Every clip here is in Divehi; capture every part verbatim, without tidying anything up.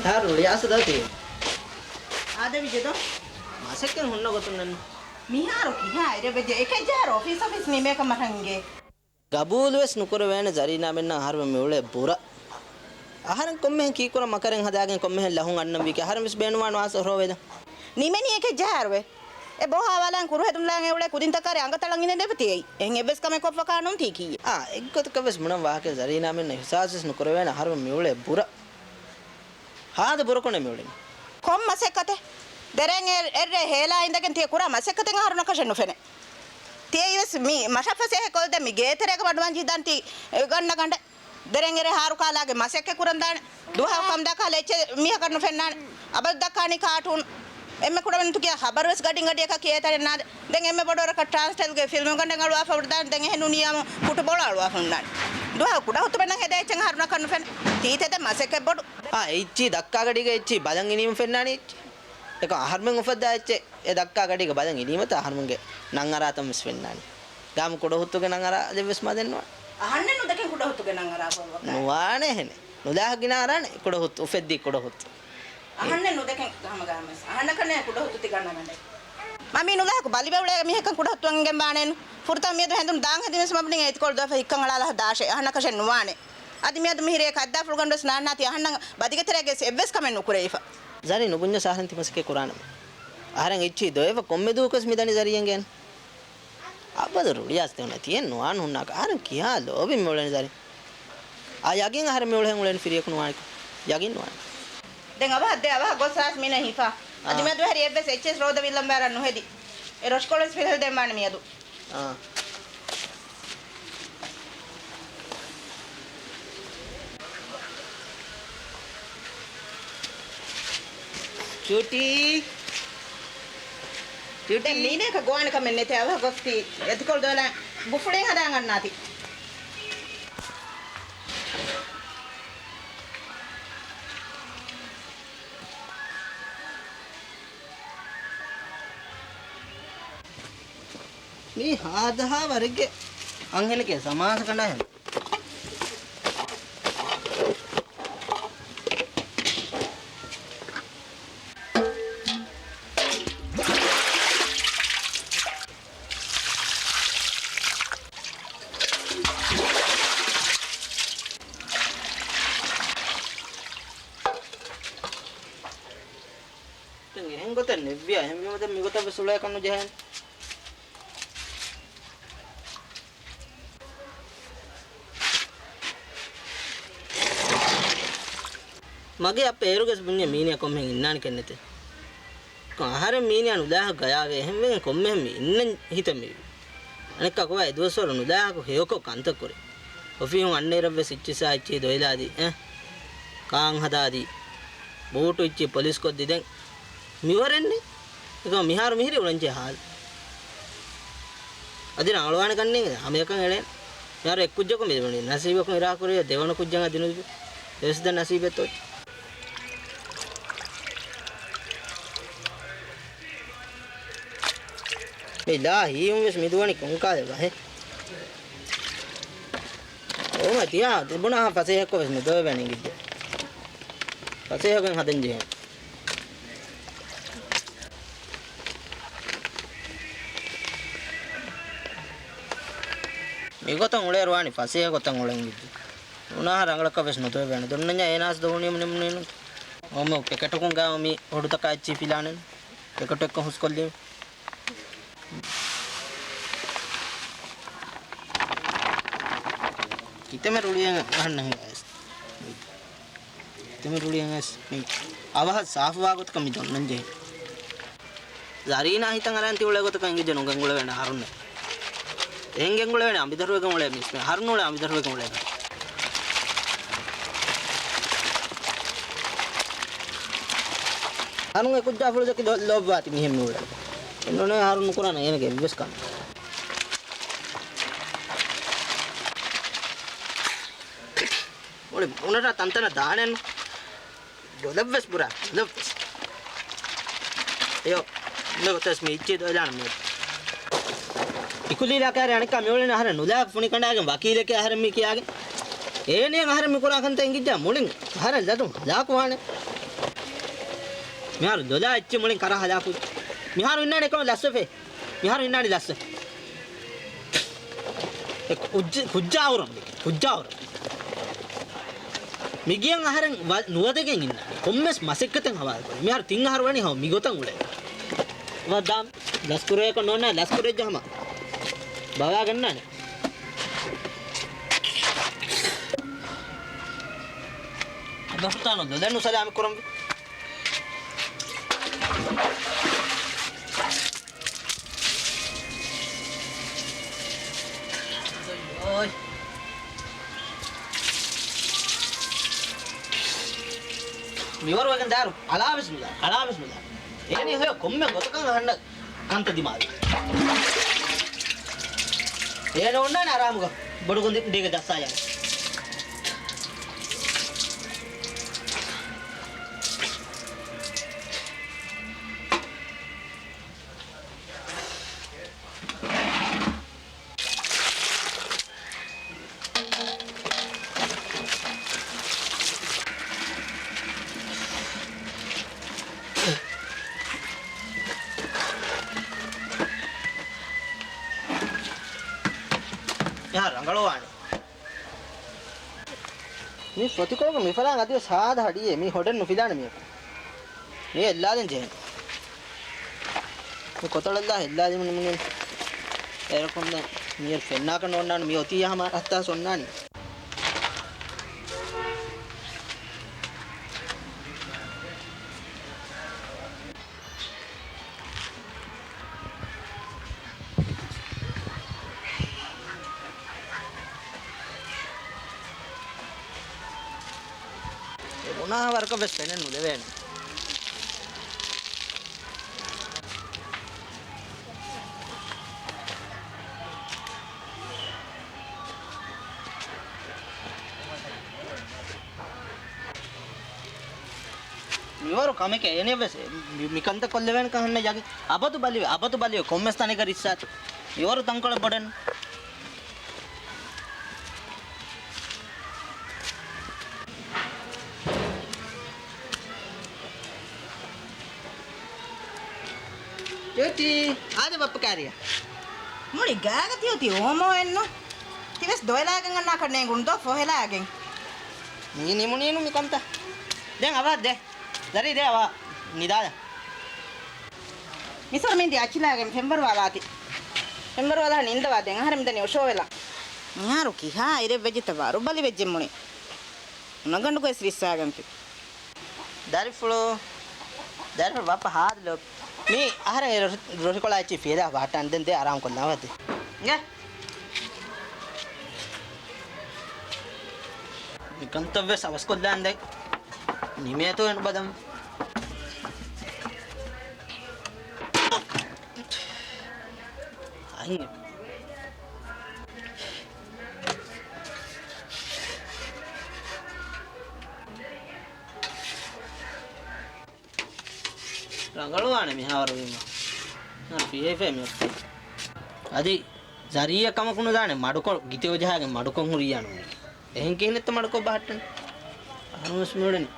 ހާރު ރިޔާސަތާ ތީ. އާދެވި ޖެދޯ. މަސައްކަތް ހުންނަ ގޮތުން ނަން. މިހާރު ކިހާ އެރެބެޖެ އެކެއްޖަހާ އޮފީސް އޮފީސް ނިމޭކަށް މަށަށް އިނގޭ. ގަބޫލުވެސް ނުކުރެވޭނެ ޒަރީނާމެންނަށް އަހަރުމެން މިއުޅޭ ބުރަ. އަހަރެން ކޮންމެހެން ކީކުރަން މަކަރެއް ހަދާގެން ކޮންމެހެން ލަހުން އަންނަންވީކީ އަހަރެން ވެސް ބޭނުންވާނެ ވާސް ހޮރޯވެދަން. ނިމެނީ އެކެއްޖަހާއިރުވެ. އެ ބޯ ހާވާލާން ކުރުހެދުންލާން އެ އުޅޭ ކުދިންތަކާރެ އަނގަތަޅަން އިނދެން ދެބަތި އެއީ. އެހެން އެއްވެސް ކަމެއް ކޮށްފަ ކާނޫން ތީކީއެއް. އާ، އެއްގޮތަކަށްވެސް ބުނަން ވާހަކަ ޒަރީނާމެންނަށް އިހުސާސްވެސް ނުކުރެވޭނެ އަހަރުމެން މިއުޅޭ ބުރަ. ހާދަ ބުރަކޮނެ މިއުޅެނީ. ކޮން މަސައްކަތެއް؟ ދެރޭން އެ-، އެއްރޭ ހޭލާ އިނދެގެން ތިޔަ ކުރާ މަސައްކަތެއް އަހަރުނަކަށެއް ނުފެނޭ. ތިޔައީވެސް މި މަށަށް ފަސޭހަ ކޮށްދޭ މި ގޭތެރޭގަ ބަނޑުވަންޖެހިދާނެ ތި ގަންނަ ގަނޑެއް. ދެރޭން އެރޭ ހާރު ކާލާގެ މަސައްކަތް ކުރަން ދާނެ. ދުވަހަކު ކަމުދާ ކާލަ އެއްޗެއް މީހަކަށް ނުފެންނާނެ. އަބަދު ދައްކާނީ ކާޓޫން. އެންމެ ކުޑަމިނުން ތިކިޔާ ޚަބަރުވެސް ގަޑިން ގަޑިއަކަށް ކިޔޭތަނެއް ނާދެ. ދެން އެންމެ ބޮޑުވަރަކަށް ޓްރާންސްޓައިލްގެ ފިލްމު ގަނޑެއް އަޅުވާފަ ހުރިދާނެ. ދެން އެހެން ނޫނީ އާމު ފުޓުބޯޅަ އަޅުވާފަ ހުންނާނެ. ދުވަހަކު ކުޑަހުއްތު ބެންނަން ހެދޭ އެއްޗެއް އަހަރުނަކަށް ނުފެން. ތީތެދެއް މަސައްކަތް ބޮޑު. އާ، އެއްޗި ދައްކާ ގަޑީގަ އެއްޗި ބަލަން އިނީމަ ފެންނާނީ އެއްޗި. އެކަމް އަހަރުމެން އުފައްދާ އެއްޗެއް އެ ދައްކާ ގަޑީގަ ބަލަން އިނީމަތަ އަހަރުމެންގެ ނަން އަރާތަން ވެސް ފެންނާނީ. ގާމު ކުޑަހުއްތުގެ ނަން އަރާ އަދެއްވެސް މަދެއް ނުވާނެ. އަހަންނެއް ނުދެކެން ކުޑަހުއްތުގެ ނަން އަރާ ކޮށް ވަކާ. ނުވާނެ އެހެނެއް. ނުލާހަ ގިނަ އަރާނެ ކުޑަހުއްތު، އުފެއްދީ ކުޑަހުއްތު. އަހަންނެއް ނުދެކެން ހަމަ ގާމެސް. އަހަންނަކަށް ނޭ ކުޑަހުއްތު ތި ގަންނަ ގަނޑެއް. މަ މީ ނުލާހަކު ބަލިބެ އުޅޭ މީހަކަށް ކުޑަހުއްތު އަންގެން ބާނެއްނު. ފުރަތަމަ މިއަދު ހެނދުނު ދާން ހެދިމެސް މަ ބުނި އެތިކޮޅު ދޯފަ ހިއްކަން އަޅާލަހަ ދާށޭ. އަހަންނަކަށެއް ނުވާނެ. އަދި މިއަދު މިހިރޭ ކައްދާފުޅުގަނޑުވެސް ނާންނާތީ އަހަންނަށް ބަދިގެތެރޭގެ އެއްވެސް ކަމެއް ނުކުރެވިފަ. ޒަރީ ނުބުންޏަސް އަހަރެން ތި މަސައްކަތް ކުރާނަމޭ. އަހަރެން އެއްޗިހި ދޮވެފަ ކޮންމެ ދުވަހަކުވެސް މިދަނީ ޒަރީ އެނގޭނެ. އަބަދު ރުޅިއައިސް ދެވުނަ ތިއެއް ނުވާން ހުންނާކަށް. އަހަރެން ކިހާ ލޯބިން މިއުޅެނީ ޒަރީ. އާ ޔަގީން އަހަރެން މިއުޅެން އުޅެނީ ފިރިޔަކު ނުވާނެކަން. ޔަގީން ނުވާނެ. ދެން އަވަހަށް ދޭ އަވަހަށް ގޮސް ރާސް މީނަ ހިފާ. އަދި އާ. މިއަދު ހަރި އެއްވެސް އެއްޗެސް ރޯދަ ވިއްލަން ބާރަށް ނުހެދި. އެ ރޮށިކޮޅުވެސް ފިލް ދެން ވާނެ މިއަދު. އާ. ޗޫޓީ. ޗޫޓީ. ދެން މީނައަކަށް ގޮވާނެ ކަމެއް ނެތޭ. އަވަހަށް ގޮސް ތި އެތިކޮޅު ދޮވެލާ ބުފުޅި ހަދާން އަންނާތި. މީ ހާދަހާ ވަރެއްގެ އަންހެނެކޭ ސަމާސަ ކަނޑާހެން. ދެން އެހެން ގޮތެއް ނެއްވިޔާ، އެހެންވީމަ ދެން މިގޮތަށް ވެސް އުޅޭކަށް ނުޖެހޭނެ. މަގޭ އައްޕަ އޭރުގަސް ބުންޏެ މީނިޔާ ކޮންމެހެން އިންނާނެކެއް ނެތޭ. ކޮން އަހަރެން މީނިޔާ ނުލާހަށް ގަޔާވޭ އެހެންވެގެން ކޮންމެހެން މި އިންނަން ހިތަށް މިވީ. އަނެއްކާ ކޮބާ އެދުވަސްވަރު ނުލާހަކު ހެޔޮކޮށް ކަންތައް ކުރޭ. އޮފީހުން އަންނައިރަށްވެސް އިއްޗިއްސާ އިއްޗިހި ދޮވެލާދީ، އެ، ކާން ހަދާދީ، ބޫޓު އިއްޗިހި ޕޮލިސްކޮށްދީ ދެން މިވަރެއްނެ. އެކަމަ މިހާރު މިހިރީ އުޅަންޖެހޭ ހާލު. އަދި ރަނގަޅުވާނެ ކަންނޭނގެ ހަމަޔަކަށް އެޅޭނެ. މިހާރު އެއްކުއްޖަކު މި ދެވަނީ ނަސީބަކުން އިރާކުރެއްވިޔާ ދެވަނަ ކުއްޖަށް އަދި ނުލިބޭ. އެވެސް ދެން ނަސީބެއްތޯ. މި ލާ ހީވުން ވެސް މި ދުވަނީ ކޮންކާލެ ބަހެއް. އޯ މަ ތިޔާ ތިބުނާ ފަސޭހަކޮށް ވެސް ނުދޮވެވޭނެ އިނގިއްޖެ. ފަސޭހަކޮށް ހަދަން ޖެހޭނެ. މިގޮތަށް އުޅޭއިރު ވާނީ ފަސޭހަ ގޮތަށް އުޅެން އިނގިއްޖެ. އުނާހަ ރަނގަޅަކަށް ވެސް ނުދޮވެވޭނެ. ދޮންނަންޏާ އޭނާސް ދޮވުނީމަ ނިމުނީނު. އޯ މަ ޕެކެޓަކުން ގާ މި ހޮޑުތަކާ އެއްޗި ފިލާނެ. ޕެކެޓު އެއްކޮށް ހުސްކޮށްލީމަ. ކިތަމެ ރުޅިއެއް އަހަންނަށް ހިނގާ ވެސް. ކިތަމެ ރުޅިއެއް ވެސް މި އަވަހަށް ސާފުވާ ގޮތަކަށް މި ދޮންނަން ޖެހޭ. ޒަރީނާ ހިތަށް އަރާން ތި އުޅޭ ގޮތަކަށް އިނގިއްޖެ ނުގެންގުޅެވޭނެ އަހަރުންނެއް. އެހެން ގެންގުޅެވޭނެ އަނބިދަރުވެގެން އުޅޭ މީސް. އަހަރުން އުޅޭ އަނބިދަރުވެގެން އުޅޭ. އަހަރުން އެ ކުއްޖާފުޅު ދެކި ލޯ-، ލޯބިވާތި މިހެން މި އުޅޭ. އެންނުނޭ އަހަރުން ނުކުރާނެ އޭނަގެ އެއްވެސް ކަމެއް. އުޅެ އުނަރާ ތަންތަނަށް ދާނެއްނު. ދޮލަށްވެސް ބުރާ، ދޮލަށްވެސް. އެޔޯ، މި ގޮތަސް މި އިއްޗި ދޮލާނަ މި. އިކުލީލާ ކާރި އަނެއްކާ މިއުޅެނީ އަހަރެން ނުލާ ފުނި ކަނޑާގެން ވަކީލެކޭ އަހަރެން މި ކިޔާގެން. އޭނިއަށް އަހަރެން މި ކުރާ ކަންތައް އިނގިއްޖާ މުޅިން އަހަރެން ލަދުން ހަލާކުވާނެ. މިހާރު ލޮލާ އެއްޗެއް މުޅިން ކަރާ ހަލާކު. މިހާރު އިންނާނެ އެކަމަ ލަސްވެފޭ. މިހާރު އިންނާނެ ލަސްވެ. އެ ކުއްޖާ-، ކުއްޖާވުރަމް ދެކެ. ކުއްޖާވުރަމް. މިގިޔަން އަހަރެން ވަ-، ނުވަދެގެން އިންނާނެ. ކޮންމެސް މަސައްކަތެއް ހަވާލުކުރޭ. މިހާރު ތިން އަހަރު ވަނީ ހަމަ މިގޮތަށް އުޅޭ. ވަ ދާ ލަސްކުރޭކަށް ނޯންނާ ލަސްކުރެއްޖެ ހަމަ. ބަވާގަންނާނެ. އަދަފުތާނު ލޮލެއް ނުސަލާމަތް ކުރަންވީ. މިވަރު ވެގެން ދާރު އަޅާވެސް ނުލާ، އަޅާވެސް ނުލާ. އޭނީ ހޮޔަ ކޮންމެ ގޮތަކަށް އަހަންނަށް ކަންތައް ދިމާވި. އޭނަ އޮންނާނެ އަރާމުގަ ބޮޑު ގޮނޑިގަ ޖައްސާ ޔާނެ. އެހާ ރަނގަޅުވާނެ. މި ފޮތިކޮޅުގަ މިފަލާން އަދިވެސް ހާދަ ހަޑިއެއް މީ ހޮޑެއް ނުފިލާނެ މީ. މީ އެއްލާދެން ޖެހޭނެ. މި ކޮތަޅަށްލާ އެއްލާދިމުން ނިމުނީ. އޭރަކުން ދެން މިއަށް ފެންނާކަށް ނޯންނާނެ މީ އޮތީ ހަމަ ހައްތާސް އޮންނާނީ. އެ ބުނާ ވަރަކަށް ވެސް ފެނެއް ނުލެވޭނެ. މިވަރު ކަމެކޭ އޭނެ ވެސް މި-، މިކަންތައް ކޮށްލެވޭނެކަން ހަންނަ ޔަގީ. އަބަދު ބަލިވެ، އަބަދު ބަލިވެ ކޮންމެސް ތަނެއްގަ ރިއްސާތި. މިވަރު ތަންކޮޅެއް ބޮޑެއް. ޓީޓީ، އާދެ ބައްޕަ ކާރިއަށް. މުޅި ގާގަ ތިއޮތީ އޯމޯއެއްނު. ތިވެސް ދޮވެލާގެން އަންނާކަށް ނޭނގުނު ދޯ ފޮހެލާގެން. މީ ނިމުނީނު މިކަންތައް. ދެން އަވާ ދޭ. ދަރީ ދޭ އަވާ ނިދާލަ. މިސޮރު މިންދީ އައްޗިލާގެން ފެންވަރުވާލާތި. ފެންވަރުވާލާ ނިންދަވާ ދެން އަހަރެން މިދަނީ އޮށޯވެލާ. މިހާރު ކިހާ އިރެއްވެއްޖެތަ ވަރުބަލި ވެއްޖެ މުޅި. ހުނަގަނޑުގައި ސްރިއްސާގަންފި. ދަރިފުޅު، ދަރިފުޅު ބައްޕަ ހާދަ ލޯބި. މީ އަހަރެން ރޮ-، ރޮށިކޮޅާ އެއްޗި ފިޔަދާ ބަހައްޓާން ދެން ދޭ އަރާމް ކޮށްލާ ވަދެ. އިނގޭ. މިކަންތައް ވެސް އަވަސް ކޮށްލާން ދެން. ނިމޭތޯ އެން ބަލަމު. އައި. ރަނގަޅުވާނެ މިހާވަރު ވީމަ. ނާ ފިހައިފައި މިއޮތީ. އަދި ޒަރީއަށް ކަމަކު ނުދާނެ މަޑުކޮށް، ގިތެއް އޮޖަހާގެން މަޑުކޮށް ހުރިއްޔާ ނޫނީ. އެހެން ކިހިނެއްތަ މަޑުކޮށް ބަހައްޓަން؟ އަހަރުން ވެސް މިއުޅެނީ.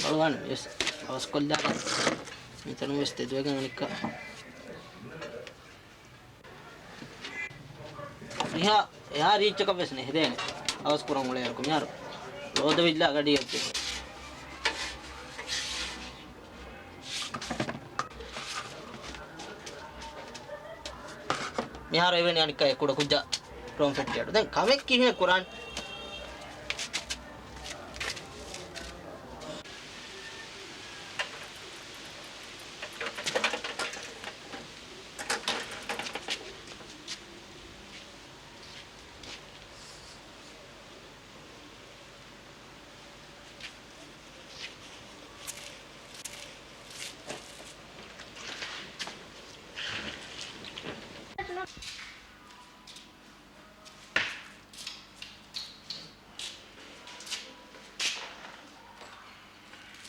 ރަނގަޅުވާނެ ވެސް އަވަސްކޮށްލާ. މިތަނުން ވެސް ތެދުވެގެން އަނެއްކާ. މިހާ އެހާ ރީއްޗަކަށް ވެސް ނެހެދޭނެ. އަވަސް ކުރަން އުޅޭއިރަކު މިހާރު ރޯދަ ވިއްލާ ގަޑިއަށް ދެ. މިހާރު އެވެނި އަނެއްކާ ކުޑަކުއްޖާ ރޯން ފެއްޓި އަޑު. ދެން ކަމެއް ކިހިނެއް ކުރާން؟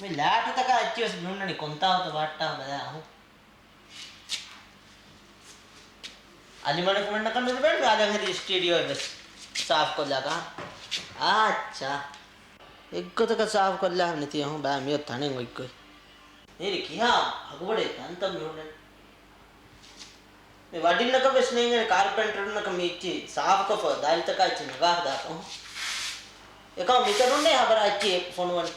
މި ލައިޓުތަކާ އެއްޗިވެސް މިހުންނަނީ ކޮންތާކުތަ ބަހައްޓާ ބަލާ އަހު. އަލިމަނިކުމެންނަކަށް ނުލިބޭނެ މި އަލަށް ހެދި ސްޓީޑިއޯއެއް ވެސް ސާފުކޮށްލާކަށް. އާއްޗާ. އެއްގޮތަކަށް ސާފުކޮށްލާ ނެތި އަހު ބާ މިއޮތް ތަނެއް އޮތްގޮތް. މީރި ކިހާ އަގުބޮޑެއް ތަންތަން މިހުންނަނީ. މި ވަޑިންނަކަށް ވެސް ނޭނގޭނެ ކާރޕެންޓަރުންނަކަށް މި އެއްޗި ސާފުކޮށްފަ ދާލިތަކާ އެއްޗި ނަގާ ހަދާފަ. އެކަމަ މިތަނުންނޭ ހަބަރާ އެއްޗި ފޮނުވަނީ.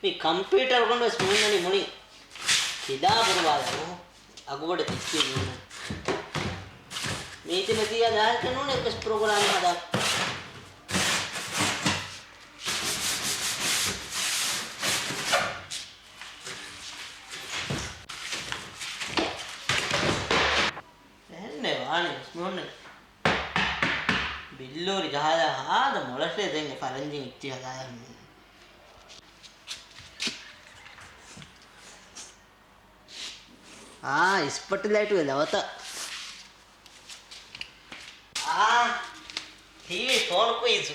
މި ކަމްޕިއުޓަރުގަނޑު ވެސް މިހުންނަނީ މުޅި ކިލާ ބުރުވާލާ ނޫން. އަގުބޮޑެތި އެއްޗި މިހުންނަނީ. މީތި ނެތިއްޔާ ދާއިރަކަށް ނޫން އެއްވެސް ޕްރޮގްރާމެއް ހަދާ. އެހެންނޭ ވާނީ ވެސް މިހުންނަނީ. ބިއްލޫރި ޖަހާލާ ހާދަ މޮޅަށޭ ދެން އެ ފަރެންޖިން އެއްޗި ހަދާލާ މިހުންނަނީ. އާ، އިސްޕަޓިލައިޓުގެ ލަވަތައް. އާ، ޓީވީ ފޯނު ކުއިޒު.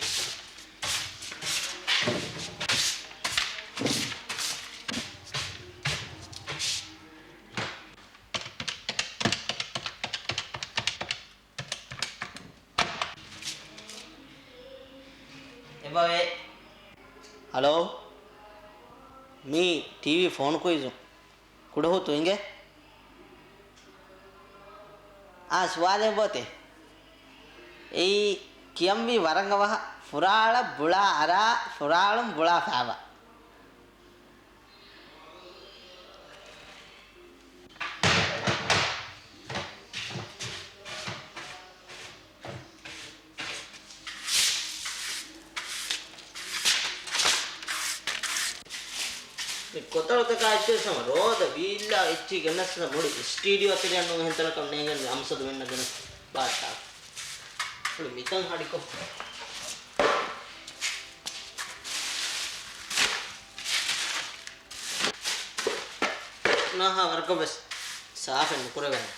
އެބަވޭ. ހަލޯ. މީ ޓީވީ ފޯނު ކުއިޒު. ކުޑަހުތު އިނގޭ. އާ، ސުވާލެއް އޮތޭ. އެއީ ކިޔަންވީ ވަރަށް އަވަހަށް ފުރާޅަ ބުޅާ އަރާ ފުރާޅުން ބުޅާ ފާބަ. މި ކޮތަޅުތަކާ އެއްޗެއްސަމަ ރޯދަ ވީއްލާ އެއްޗި ގެންނަސް މުޅި ސްޓީޑިއޯ ތެރެއަށް ނޫން އެހެން ތަނަކަށް ނޭނގެން އަމްސަދު މެންނަށް ގެނެސް ބާއްޓާ. މުޅި މިތަން ހަޑިކޮށް. ނާހާ ވަރަކަށް ވެސް ސާފެއް ނުކުރެވޭނެ.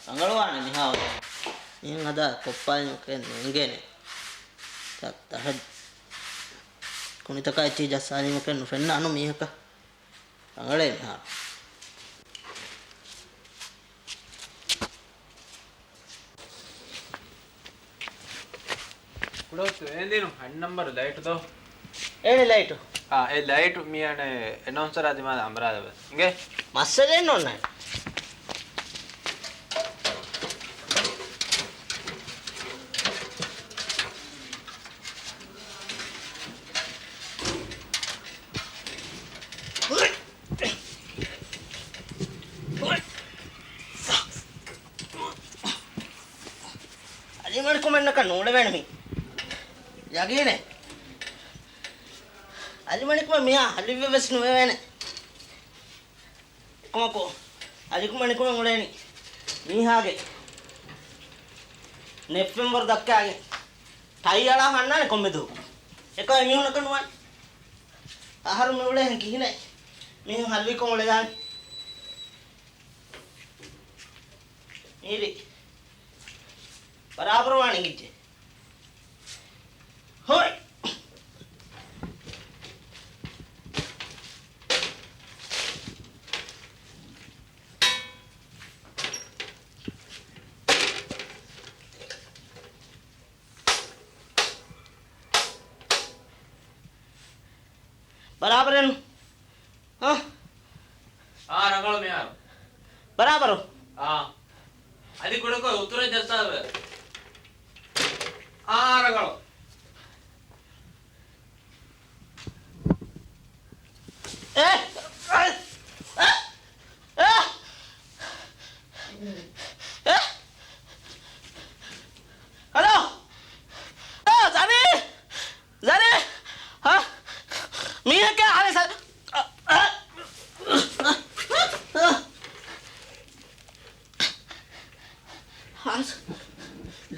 ރަނގަޅުވާނެ މިހާރު. މިހެން ހަދާ ކޮއްޕާލީމަކަށް ނޭނގޭނެ. ތަ-، ތަހަ-، ކުނިތަކާ އެއްޗި ޖައްސާލީމަކަށް ނުފެންނަ އަނު މީހަކަށް. ރަނގަޅޭ މިހާރު. ކުޑަހުތު އޭނދީނު ހަތް ނަންބަރު ލައިޓު ދޯ؟ އޭނެ ލައިޓު؟ އާ، އެ ލައިޓު މިއަނެ އެނައުންސަރާ ދިމާލަށް އަނބަރާލަބަސް. އިނގޭ؟ މައްސަލައެއް ނޯންނާނެ. އަލިމަނިކުމެންނަކަށް ނޫޅެވޭނެ މީ. ޔަގީނެއް. އަލިމަނިކުމެން މިހާ ހަލިވެ ވެސް ނުވެވޭނެ. އެކަމަކު، އަލިކުމެން ނިކުމެން އުޅޭނީ މީހާގެ ނެއްފެންވަރު ދައްކާގެން ޓައި އަޅާ ހަންނާނެ ކޮންމެ ދުވަހު. އެކަމަކު މީހުންނަކަށް ނުވާނެ. އަހަރު މި އުޅޭހެން ކިހިނެއް؟ މީހުން ހަލުވިކޮށް އުޅެދާނެ. މީރި ބަރާބަރު ވާނެ އިނގިއްޖެ. ހޮއި! ބަރާބަރެއްނު. ހަ؟ އާ، ރަނގަޅު މިހާރު. ބަރާބަރު. އާ. އަދި ކުޑަކޮށް އުތުރެއް ޖައްސާލަބަ. އާ، ރަނގަޅު. އެ، އެ، އެ، އެ، އެ. ހަލޯ! އާ، ޒަރީ! ޒަރީ! ހަ؟ މީހެއްގެ އަހަރެއް ސަ-،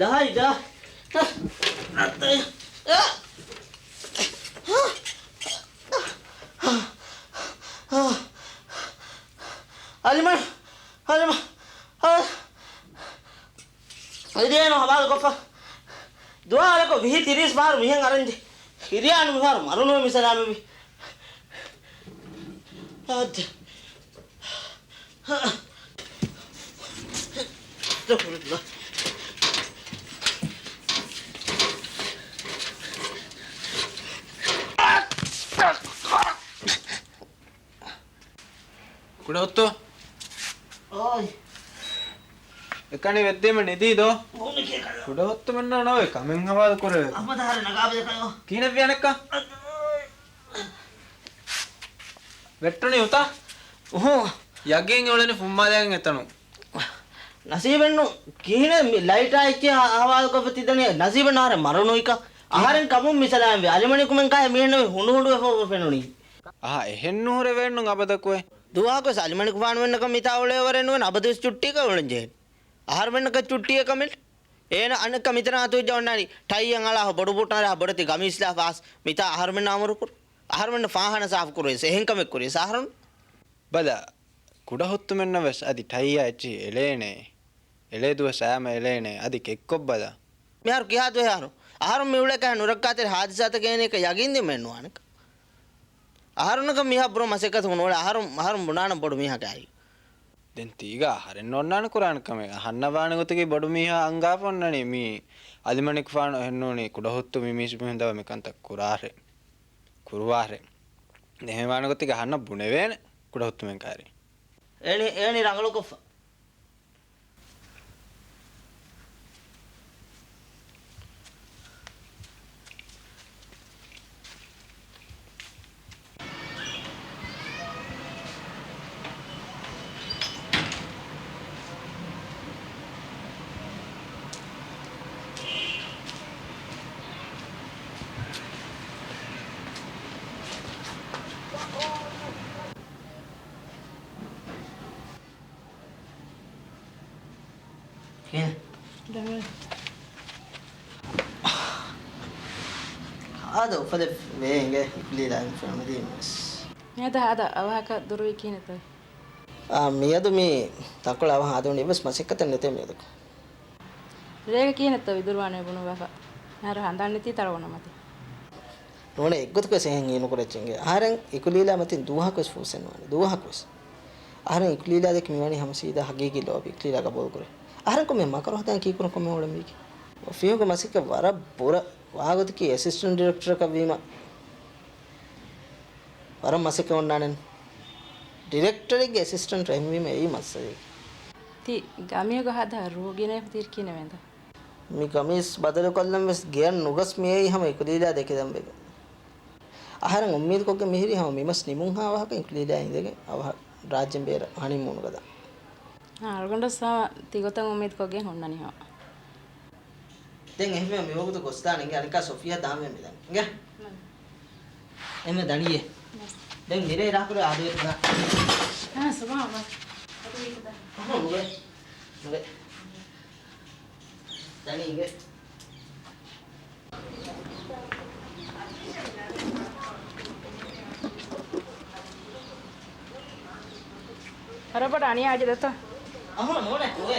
ލާ އިލާހަ. ވިހި ތިރީސް ބާރު މިހެން އަރަންޖެ. ހިރިޔާނު މިފާރު މަރުނުވެ މި ސަލާމެވި. އާދެ. ކުޑަހުއްތު. އޯއް. އެކަނި ވެއްދީމަ ނިދީ ދޯ؟ ކުޑަހުއްތުމެންނާ ނޯވެ ކަމެއް ހަވާލު ކުރެވޭ. ކީނެއްވި އަނެއްކާ؟ ވެއްޓުނީ އުތާ؟ އުހު. ޔަގީން އުޅެނީ ފުއްމާލައިގެން އެތަނުން. ނަސީބެއްނު. ކިހިނެއް މި ލައިޓާ އެއްޗެއް ހަ-، ހަވާލުކޮށްފަ ތިދަނީ؟ ނަސީބެއް ނާރެ މަރުނު އިކަ. އަހަރެން ކަމުން މި ސަލާމްވި. އަލިމަނިކުމެން ކާ މީހެއްނުވި ހުނޑު ހުނޑުވެފަ ފެނުނީ. އަހަ، އެހެން ނުހުރެވޭނު އަބަދަކުވެ. ދުވަހަކުވެސް އަލިމަނިކުފާނުމެންނަކަށް މިތާ އުޅޭވަރެއް ނުވެން އަބަދުވެސް ޗުއްޓީގަ އުޅެން ޖެހޭ. އަހަރުމެންނަކަށް ޗުއްޓީއެއް ކަމެއް. އޭނަ އަނެއްކާ މިތަނާ ތުއްޖަ އޮންނާނީ ޓައިއެއް އަޅާ ބޮޑު ބޫޓު ނަރާ ބޮޑެތި ގަމީސް ލާފަ އައިސް މިތާ އަހަރުމެންނާ އަމުރު ކުރު. އަހަރުމެންނަށް ފާހާނާ ސާފު ކުރުވެސް އެހެން ކަމެއް ކުރިޔަސް އަހަރުން. ބަލަ، ކުޑަހުއްތުމެންނަށް ވެސް އަދި ޓައިއާ އެއްޗިހި އެޅޭނެ. އެޅޭ ދުވަސް އަޔާމަ އެޅޭނެ. އަދި ކެއްކޮށްބަލަ. މިހާރު ކިހާ ދުވަހެއް އަހަރު؟ އަހަރުން މި އުޅޭ ކަހަލަ ނުރައްކާތެރި ހާދިސާތަކެއް އޭނައަކަށް ޔަގީން ދިނުމެއް ނުވާނެކަން. އަހަރުންނަކަށް މިހާ ބުރަ މަސައްކަތު ނޫޅެ އަހަރުން، އަހަރުން ބުނާނަން ބޮޑު މީހާ ކާރި. ދެން ތީގަ އަހަރެން ނޯންނާނެ ކުރާނެ ކަމެއް. އަހަންނަށް ވާނެ ގޮތަކީ ބޮޑު މީހާ އަންގާފަ އޮންނަނީ މީ އަލިމަނިކުފާނު އެހެންނޫނީ ކުޑަހުއްތު މި މީސް މީހުން ދަވާ މިކަންތައް ކުރާށޭ. ކުރުވާށޭ. ދެން އެހެން ވާނެ ގޮތަކީ އަހަންނަށް ބުނެވޭނެ ކުޑަހުއްތުމެން ކާރި. އޭނި، އޭނި ރަނގަޅުކޮށްފަ. ކިހިނެއް؟ އާދެ، އުފަލެއް ވޭ އިނގޭ އިކުލީލާ ފެނުމެދީމަސް. މިއަދު ހާދަ އަވަހަކަށް ދުރުވީ ކިހިނެއްތޯ؟ އާ، މިއަދު މި ތަންކޮޅެއް އަވަހަށް ހާދަވަނީ އެއްވެސް މަސައްކަތެއް ނެތޭ މިއަދަކު. ރޭގަ ކިހިނެއްތޯ ވިދުރުވާނެ ބުނުއްވާފަ؟ މިހާރު ހަނދާން ނެތީ ތަޅުގަނޑު މަތި. ނޫނޭ އެއްގޮތަކުވެސް އެހެން ހީނުކުރެއްޗެއް އިނގޭ. އަހަރެން އިކުލީލާ މަތިން ދުވަހަކުވެސް ފޫސެއް ނުވާނެ. ދުވަހަކުވެސް. އަހަރެން އިކުލީލާ ދެކެ މިވަނީ ހަމަ ސީދާ ހަގީގީ ލޯބި އިކުލީލާ ގަބޫލުކުރޭ. އަހަރެން ކޮންމެ މަކަރު ހަދާން ކީކުރަން ކޮންމެ އުޅެންވީކީ. ފިހުގެ މަސައްކަތް ވަރަށް ބުރަ ވާގޮތަކީ އެސިސްޓެންޓް ޑިރެކްޓަރަކަށް ވީމަ ވަރަށް މަސައްކަތް އޮންނާނެ. ޑިރެކްޓަރެއްގެ އެސިސްޓެންޓް އެހެންވީމަ އެއީ މައްސަލައެއް. ތި ގަމީގަ ހަދާ ރޫ ގިނައިފަ ތި ކިހިނެއް ވޭންދޯ؟ މި ގަމީސް ބަދަލުކޮށްލަން ވެސް ގެޔަށް ނުގޮސް މިއައީ ހަމަ އިކުލީލާ ދެކެދަން ވެގެން. އަހަރެން އުއްމީދުކޮށްގެން މިހިރީ ހަމަ މިމަސް ނިމުންހާ ވާހަކަ އިކުލީލާ އިނދެގެން އަވަހަށް ރާއްޖޭން ބޭރަށް ހަނީމޫނުގަ ދާން. އާ، އަޅުގަނޑަށް ސާ ތިގޮތަށް އުއްމީދުކޮށްގެން ހުންނަނީ ހޯ. ދެން އެހެންވެ މިވަގުތު ގޮސްދާނެ އިނގޭ. އަނެއްކާ ސޮފިޔާ ދާންވެ މިދަނީ އިނގޭ. އެހެންވެ ދަނީއޭ. ދެން މިރޭ ރާކުރެ އާދެވެތަ؟ އާ، ސުބާ ބާ. އަދު ވީކަދާ؟ އަހަ، ނުވޭ. ނުވޭ. ދަނީ އިނގޭ. ވަރަށް ބޮޑަށް އަނިޔާ އެއްޗެއް ދަތޯ؟ އަހަ، ނޫނޭ، ނުވޭ.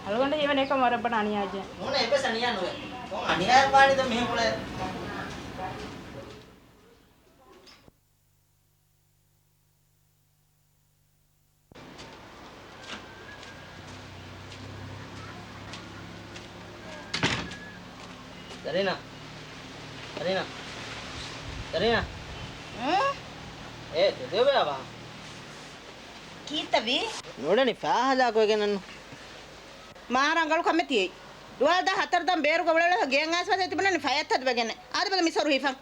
އަޅުގަނޑަށް ހީވަނީ އެކަމަށް ވަރަށް ބޮޑަށް އަނިޔާ އެއްޗެއް. ނޫނޭ، އެއްވެސް އަނިޔާ ނުވޭ. ކޮން އަނިޔާއެއް ވާނީ ދޯ މީހުން އުޅޭ؟ ޒަރީނާ. ޒަރީނާ. ޒަރީނާ. އުނ؟ އޭ، ތެދުވެ އަވާ. ކީއްތަވީ؟ ނޫނަނީ ފާހަލާކުވެގެން އަންނު. މާ ރަނގަޅު ކަމެއް ތިޔައީ. ދުވާލް ދާ ހަތަރު ދަން ބޭރުގަ އުޅެޅޭ ގޭން އައިސް ވަދެ ތިބުނަނީ ފަޔަށް ތަދުވެގެން. އާދެ ބަލަ މިސޮރު ހިފަން.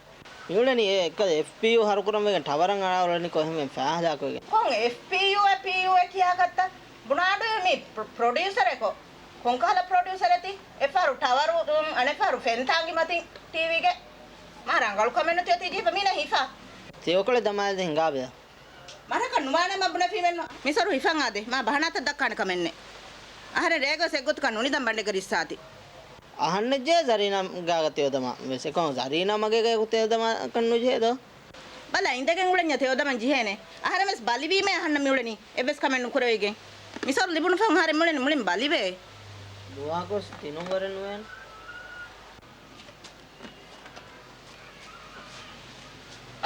މިއުޅެނީ އެ އެއްކަލަ އެފްޕީޔޫ ހަރުކުރަން ވެގެން ޓަވަރަށް އަޅާ އުޅެނީ ކޮހެމެން ފާހަލާކުވެގެން. ކޮން އެފްޕީޔޫ އެ ޕީޔޫ އެ ކިޔާކަށްތަ؟ ބުނާޑު މި ޕްރޮ-، ޕްރޮޑިއުސަރެކޯ؟ ކޮންކަހަލަ ޕްރޮޑިއުސަރެތި؟ އެއްފަހަރު ޓަވަރު، އަނެއްފަހަރު ފެން ތާނގި މަތިން ޓީވީގެ. މާ ރަނގަޅު ކަމެއްނު ތިޔަ ތިޖީބަ މީނަ ހިފާ. ތި އޮކޮޅެ ދަމާލެ ހިނގާބެލަ. މަރަކަށް ނުވާނެ މަ ބުނެފީމެއްނު. މިސޮރު ހިފަން އާދެ. މާ ބަހަނާތައް ދައްކާނެ ކަމެއްނެ. އަހަރެން ރޭގަސް އެއްގޮތަކަށް ނުނިދަން ބަނޑެއްގެ ރިއްސާތި. އަހަންނަށް ޖެހޭ ޒަރީނާ ގާގަ ތެޔޮދަމާ ވެސް. އެކަމަކު ޒަރީނާ މަގޭގަ އެކު ތެޔޮދަމާކަށް ނުޖެހޭ ދޯ. ބަލަ އިނދެގެން އުޅެންޏާ ތެޔޮދަމަން ޖެހޭނެ. އަހަރެން ވެސް ބަލިވީމޭ އަހަންނަށް މިއުޅެނީ. އެއްވެސް ކަމެއް ނުކުރެވިގެން. މިސޮރު ލިބުނު ފަހުން އަހަރެން މިއުޅެނީ މުޅިން ބަލިވޭ. ދުވަހަކުވެސް ތިނުން ވަރެއް ނުވޭނެ.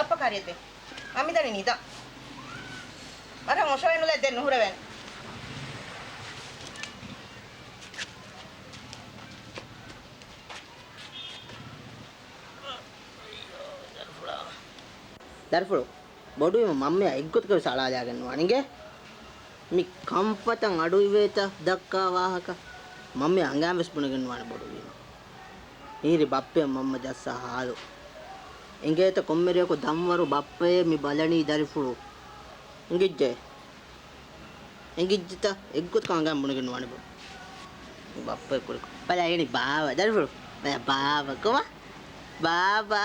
ބައްޕަ ކާރިއަށްދޭ. އަމިދަނީ ނިދާ. ވަރަށް އޮށޯވެ ނުލައެއް ދެން ނުހުރެވޭނެ. ދަރިފުޅާ. ދަރިފުޅު. ބޮޑުވީމަ މަންމަޔާ އެއްގޮތަކަށް ވެސް އަޅާލާގެން ނުވާނެ އިނގޭ. މި ކަންފަތަށް އަޑުއިވޭތަ ދައްކާ ވާހަކަ. މަންމަޔަށް އަނގައިން ވެސް ބުނެގެން ނުވާނެ ބޮޑުވީމަ. މިހިރީ ބައްޕަޔަށް މަންމަ ޖައްސާ ހާލު. އިނގޭތަ ކޮންމެރެއަކު ދަންވަރު ބައްޕައޭ މި ބަލަނީ ދަރިފުޅު. އިނގިއްޖެ. އެނގިއްޖެތަ؟ އެއްގޮތަކަށް އަނގައިން ބުނެގެން ނުވާނެ ބަ. ބައްޕަ ކުރި. ބަލަ އޭނި ބާވަ. ދަރިފުޅު. ބަލަ ބާވަ ކޮބާ؟ ބާވަ،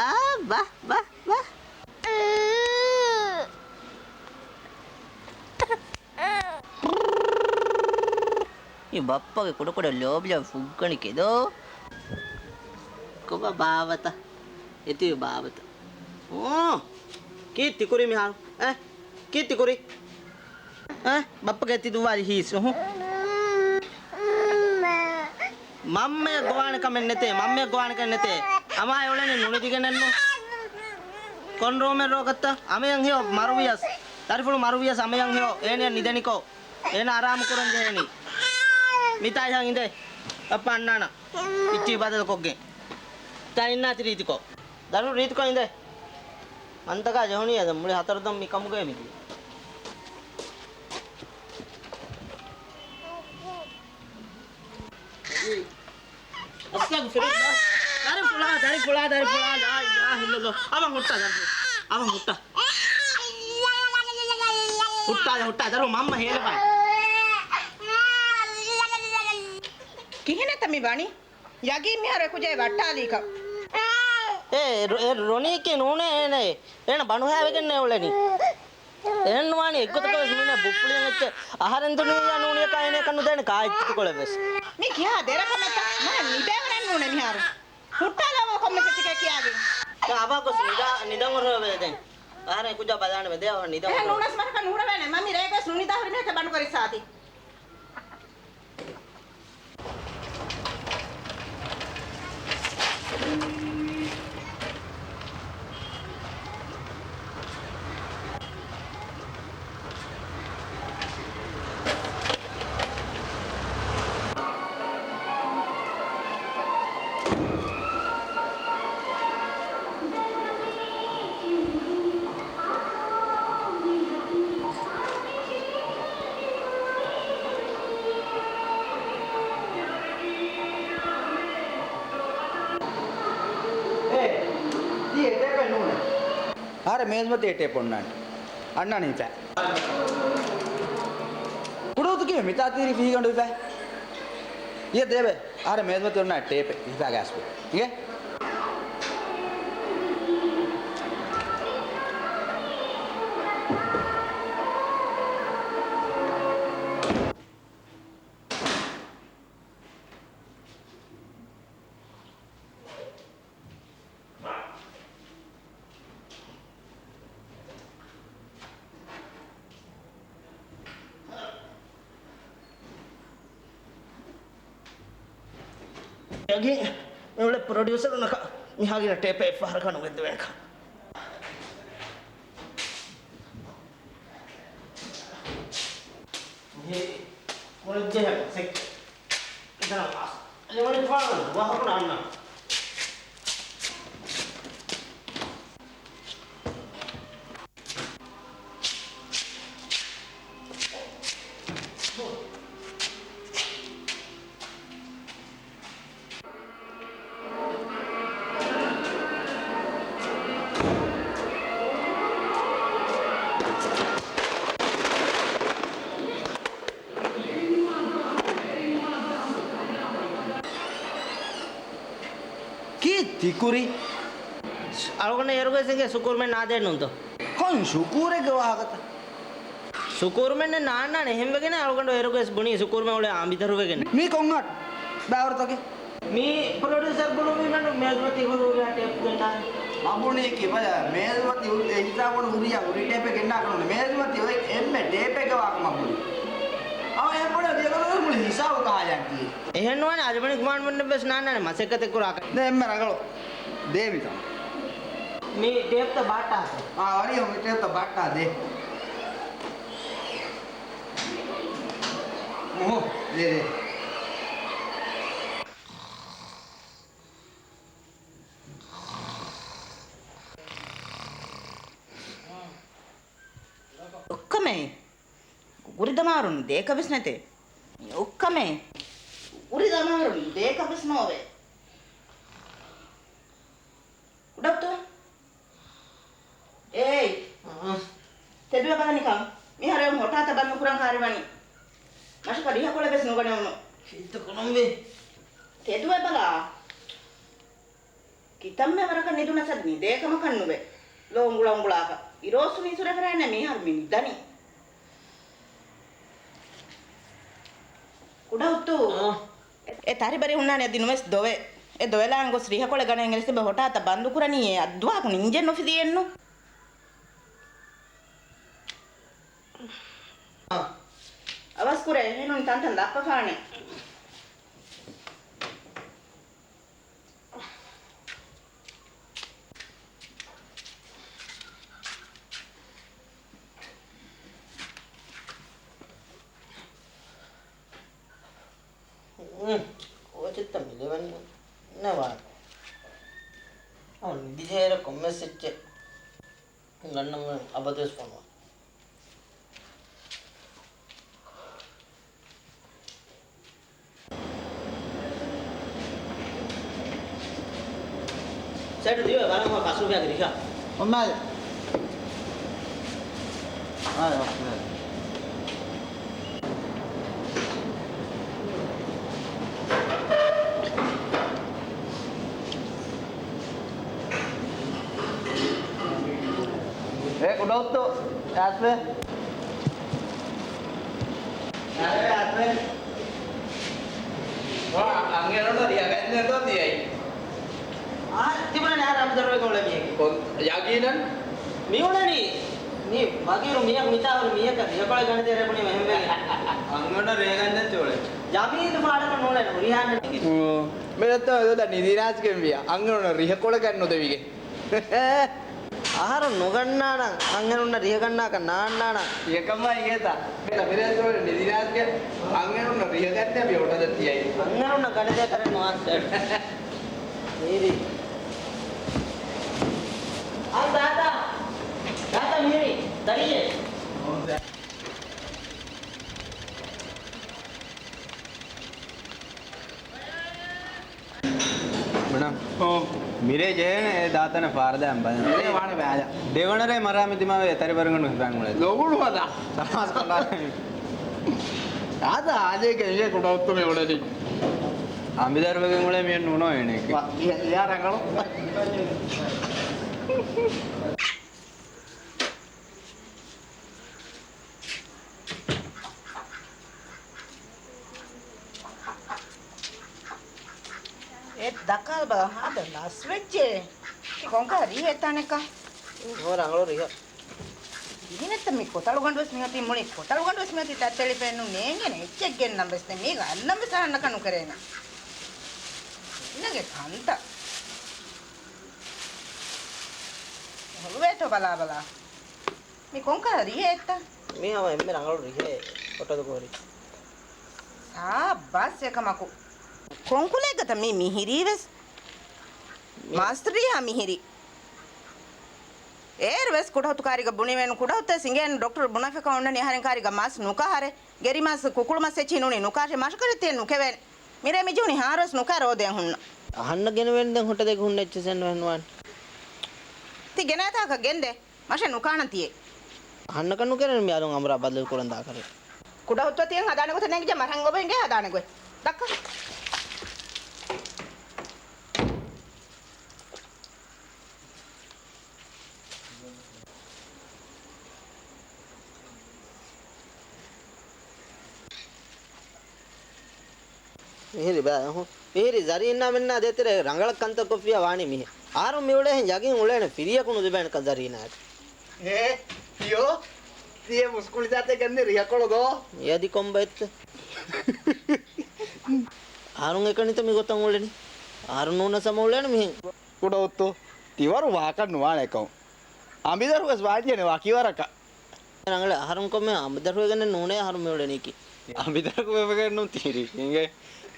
ބާ، ބާ، ބާ. މި ބައްޕަގެ ކުޑަކުޑަ ލޯބިލާ ފުއްގަނި ކެދޯ. ކޮބާ ބާވަތަ؟ އެތިވި ބާވަތަ؟ އޯ! ކީއްތި ކުރީ މިހާރު؟ އެ؟ ކީއްތި ކުރީ؟ އެ؟ ބައްޕަގެ އެތި ދުވާލި ހީސް. އުހު. މަންމަޔަށް ގޮވާނެ ކަމެއް ނެތޭ. މަންމަޔަށް ގޮވާނެ ކަމެއް ނެތޭ. އަމާ އެ އުޅެނީ ނުނިދިގެނެއްނު. ކޮން ރޫމެއް ރޯކަށްތަ؟ އަމަޔަށް ހެޔޮ މަރުވިޔަސް. ދަރިފުޅު މަރުވިޔަސް އަމަޔަށް ހެޔޮ. އޭނިއަށް ނިދެނިކޯ. އޭނަ އަރާމު ކުރަން ޖެހޭނީ. މިތާ އިހަށް އިނދޭ. ބައްޕަ އަންނާނަން. އިއްޗި ބަދަލުކޮށްގެން. ތާ އިންނާތި ރީތިކޮށް. ދަރިފުޅު ރީތިކޮށް އިނދޭ. މަންތަކާ ޖެހުނީ އަދަ މުޅި ހަތަރު ދަން މި ކަމުގައި މިދިޔަ. އަސްތަޣްފިރުﷲ. ދަރިފުޅާ، ދަރިފުޅާ، ދަރިފުޅާ، ލާ އިލާހަ އިއްލަﷲ. އަވަން ހުއްޓާ، ދަރިފުޅާ. އަވަން ހުއްޓާ. ހުއްޓާ، ހުއްޓާ، ދަރިފުޅާ މަންމަ ހޭލެފަ. ކިހިނެއްތަ މި ވަނީ؟ ޔަގީން މިހާރު އެކުޖެހޭ ވައްޓާލީކަން. އޭ، ރޮ-، އެ ރޮނީއަކީ ނޫނޭ އޭނަ. އޭނަ ބަނޑުހައިވެގެންނޭ އުޅެނީ. އެހެން ނުވާނީ އެއްގޮތަކަށް ވެސް މީނަ ބުއްޕުޅިއަށް އެއްޗެއް އަހަރެން ދުނިޔެއަށް ނޫނިއަކާ އޭނައަކަށް ނުދޭނެ ކާއެއްޗިތުކޮޅެއް ވެސް. މީ ކިހާ ދެރަ ކަމެއްތަ؟ މާ ނިދޭވަރެއް ނޫނޭ މިހާރު. ހުއްޓާލާ ކޮންމެ ކައްޗެކޭ ކިޔާގެން. އަބާ ގޮސް ނިދާ، ނިދަން އޮށޯވޭ ދެން. އަހަރެން ކުއްޖާ ބަލާނަމޭ ދެ ނިދަން އެހެން އޮށޯވޭ. ނޫނަސް މަރަކަށް ނުހުރެވޭނެ. މަ މި ރޭގަސް ނުނިދާ ހުރި މީހެއް ބަނޑުކޮށް އިއްސާތި. އޭ، ތީ އެ ޓޭޕެއް ނޫނޭ. އަހަރެން މޭޒުމަތީ އެ ޓޭޕް އޮންނާނެ. އަންނާނެ ހިފާ. ކުޑަހުތު ކީއްވެ މިތާ ތީރި ފިހިގަނޑު ހިފާ؟ އިޔަ ދޭބެ. އަހަރެން މޭޒުމަތީ އޮންނާނެ ޓޭޕެއް ހިފާގެ އަސްބު. އިނގޭ؟ އެއަގީ މިއުޅޭ ޕްރޮޑިއުސަރުންނަކަށް މިހާގިނަ ޓޭޕެއް އެއްފަހަރަކަށް ނުގެންދެވޭނެކަން. މިހިރީ ކުރަންޖެހޭ މަސައްކަތް. އިތަނަށް އަސް. އެ ވަނީ ފާނު ވާހަކަ އަންނަ. ކީއްތި ކުރީ؟ އަޅުގަނޑަށް އޭރުގައި ސިނގޭ ސުކޫރުމެން ނާދޭން ނޫންތޯ؟ ކޮން ސުކޫރެއްގެ ވާހަކަތަ؟ ސުކޫރުމެންނެއް ނާންނާނެ އެހެންވެގެން އަޅުގަނޑު އޭރުގައި ބުނީ ސުކޫރުމެން އުޅޭ އަނބިދަރުވެގެން. މީ ކޮން ބާވަރުތަކެއް؟ މީ ޕްރޮޑިއުސަރ ބުނުމީމެން މޭޒުމަތީ ހުރި ހުރިހާ ޓޭޕް ގެންނާނެ. މަ ބުނީކީ ބަލަ، މޭޒުމަތީ ހުރި ހިސާބުން ހުރިހާ ހުރި ޓޭޕެއް ގެންނާކަށް ނޫނޭ. މޭޒުމަތީ އޮތް އެންމެ ޓޭޕެއްގެ ވާހަކަ މަ ބުނީ. އަވަ އެ ބުނީ ދިޔަ ގޮތަށް މުޅި ހިސާބު ކަހާލަން ކީ. އެހެން ނުވާނެ އަޖުމަނި ކުމާން ވެސް ނާންނާނެ މަސައްކަތެއް ކުރާކަށް. ދެ އެންމެ ރަނގަޅު. ދޭ މިތަން. މި ޓޭޕްތައް ބަހައްޓާތަ؟ އާ، ވަރިޔަށް މި ޓޭޕްތައް ބަހައްޓާ ދޭ. އުހު، ދޭ، ދޭ. އޮއްކަމޭ. ގުރި ދަމާރުން ދޭކަށް ވެސް ނެތޭ. އޮއްކަމޭ. ގުރި ދަމާރުން ދޭކަށް ވެސް ނޯވޭ. ކުޑައުތު. އޭއް. އާ. ތެދުވެ ބަލަނިކަން. މިހާރު އެ ހޮޓާތައް ބަންދު ކުރަން ހާރިވަނީ. މަށަކަށް ރިހަކޮޅެއް ވެސް ނުގަނެވުނު. ކީއްތަ ކުރަންވީ؟ ތެދުވެ ބަލާ. ކިތަންމެ ވަރަކަށް ނިދުނަސް އަދި ނިދޭ ކަމަކަށް ނުވޭ. ލޯ އުނގުޅަ އުނގުޅާކަށް. އިރޯސުން އިސުރެފަރާނެ މިހާރު މި ނިދަނީ. ކުޑަހުއްތު. އާ. އެ ތަހްރިބަރި ހުންނާނެ އަދި ނުވެސް ދޮވެ. އެ ދޮވެލާން ގޮސް ރިހަކޮޅެއް ގަނެ އެނގެނެސް އެބަ ހޮޓާތައް ބަންދު ކުރަނީ އެ އައްދުވަހަކު ނިންޖެއް ނުފިދިއެއްނު. އާ. އަވަސްކުރޭ އެހެނުން ތަންތަން ލައްޕަފާނެ. ކޯޗެއްތަ މި ލެވެން ނެވާނެ. ނިދިޖެހޭ ކޮންމެސް އެއްޗެއް ގަންނަމުން އަބަދުވެސް ފޮނުވާ. ސޭޓު ދިޔަ ވަރަށް ފަސް ރުފިޔާގެ ރިހާ. އޮންނާލެ. އާ، އޮކޭ. އޭ ކުޑަހުއްތު، އަސްވެ. އަސްވެ، އަސްވެ. އަންހެނުންނަށް ރިހަ ގަންނަތޯ ތިޔައީ؟ އާ، ތިބުނަނީ އަހަރެން އަބުދަރުވެގެން އުޅޭ މީހެއް. ކޮން، ޔަގީނަން؟ މި އުޅެނީ، މި ވަގީރު މީހަކު މިތާ ހުރި މީހަކަށް ރިހަކޮޅެއް ގަނެދޭ ރޭ ބުނީމަ އެހެންވެގެން. އަންހެނުންނަށް ރިހަ ގަންނަތޯ އުޅެނީ؟ ޔަގީން ފާޑަކަށް ނޫޅޭ ރިހާން. އޯ، މި ރައްތަ އެދޯ ދަ ނިދިރާސްގެން ވިޔަ. އަންހެނުންނަށް ރިހަކޮޅެއް ގަންނުދެވިގެން. އަހަރުން ނުގަންނާނަން، އަންހެނުންނަށް ރިހަ ގަންނާކަށް ނާންނާނަން. އެކަމާ އިނގޭތަ؟ މިރޭ ސޯރި ނިދިރާސްގެ އަންހެނުންނަށް ރިހަ ގަންނަ މި އޮޓަދަ ތިޔައީ. އަންހެނުންނަށް ގަނެދޭ ކަރެއް ނުވާން ސޭޓް. މީރި. އަން ދާތާ. ދާތާ މީރި. ދަރިއެއް. ބުނަން. އޯ. މިރޭ ޖެހޭނެ އެ ދާތަނަށް ފާރަދާން ބަލަން. މިރޭ ވާނެ ބަލަ. ދެވަނަރޭ މަރާމެ ތިމާވެ ތަރިބަރުގަނޑު ހިފާން އުޅޭ. ލޮބުނު ހަދާ. ތަމާސް ކޮނޑާ. ދާތާ އާލޭގެ އިނގޭ ކުޑަހުއްތު މި އުޅެނީ. އަނބިދަރުވެގެން އުޅޭ މިއެއް ނޫނޯ އޭނެއެކޭ. ވަ، އިޔާ، އިޔާ ރަނގަޅު. އެ ދަކާލަބަލަ ހާދަ ލަސްވެއްޖެ. ތި ކޮންކަހަ ރިހެއްތާނެކަ؟ ހޯ ރަނގަޅު ރިހަ. ދިހިނެއްތަ މި ކޮތަޅުގަނޑުވެސް މިއޮތީ މުޅި ކޮތަޅުގަނޑުވެސް މިއޮތީ ތައްތެޅިފައެއްނު ނޭނގޭނެ އެއްޗެއް ގެންނަން ވެސް ނެ މީގަ އަންނަން ވެސް އަހަންނަކަށް ނުކެރޭނެ. އިންނަގެ ކަންތައް. ހޮޅުވޭތޯ ބަލާބަލާ. މި ކޮންކަހަ ރިހެއްތަ؟ މީ ހަމަ އެންމެ ރަނގަޅު ރިހެއް އޮޓަދު ކޯރި. ސާބާސް އެކަމަކު. ކޮންކުލައެއްގަތަ މީ މިހިރީވެސް؟ މި މާސް ރިހާ މިހިރީ. އޭރު ވެސް ކުޑަހުތު ކާރިގަ ބުނިވެން ކުޑަހުތެއް ސިނގޭން ޑޮކްޓަރު ބުނެފަކަ އޮންނަނީ އަހަރެން ކާރިގަ މާސް ނުކަހަރެ. ގެރިމާސް ކުކުޅުމަސް އެއްޗިހި ނޫނީ ނުކާށެ މަށަކަށެއް ތިޔެ ނުކެވޭނެ. މިރޭ މިޖެހުނީ ހާރޯސް ނުކާ ރޯދައަށް ހުންނަ. އަހަންނަށް ގެނެވޭނެ ދެން ހޮޓަދެގެ ހުންނަ އެއްޗެއް ސެން ނުހެންވާން. ތި ގެނައިތާކަށް ގެންދޭ. މަށެއް ނުކާނަން ތިޔޭ. އަހަންނަކަށް ނުކެރޭނެ މި އަލުން އަމުރާ ބަދަލު ކުރަން ދާކަރެ. ކުޑަހުއްތު ތިޔަން ހަދާނެ ގޮތެއް ނޭނގިއްޖެ މަށަށް އޮބެ އިނގޭ ހަދާނެ ގޮތް. ދައްކަ. މިހިރި ބަލަ، މިހިރި ޒަރީންނާ މެންނާ ދޭތެރޭ ރަނގަޅަށް ކަންތައް ކޮށްފިއްޔާ ވާނީ މިހެން. އަހަރުން މިއުޅޭހެން ޔަގީން އުޅޭނެ ފިރިއަކު ނުލިބޭނެކަން ޒަރީނާއަކަށް. އޭ، ތިޔޯ، ތިޔެ މުސްކުޅިތާތެއް ގަންނެ ރިހަކޮޅު ދޯ؟ މިއަދި ކޮންބައެއްތަ؟ އަހަރުން އެކަނިތަ މިގޮތަށް އުޅެނީ؟ އަހަރުން ނޫނަސް ހަމަ އުޅޭނެ މިހެން. ކުޑަހުއްތު. ތިވަރު ވާކަށް ނުވާނެ ކަމަށް. އަނބިދަރު ވެސް ވާތިއެއް ނެތް ވަކިވަރަކަށް. ރަނގަޅަށް އަހަރުން ކޮންމެ އަނބިދަރުވެގެން ނޫނޭ އަހަރު މިއުޅެނީކީ. އަނބިދަރު ވެވެގެން ނޫން ތިރީ. އިނގޭ.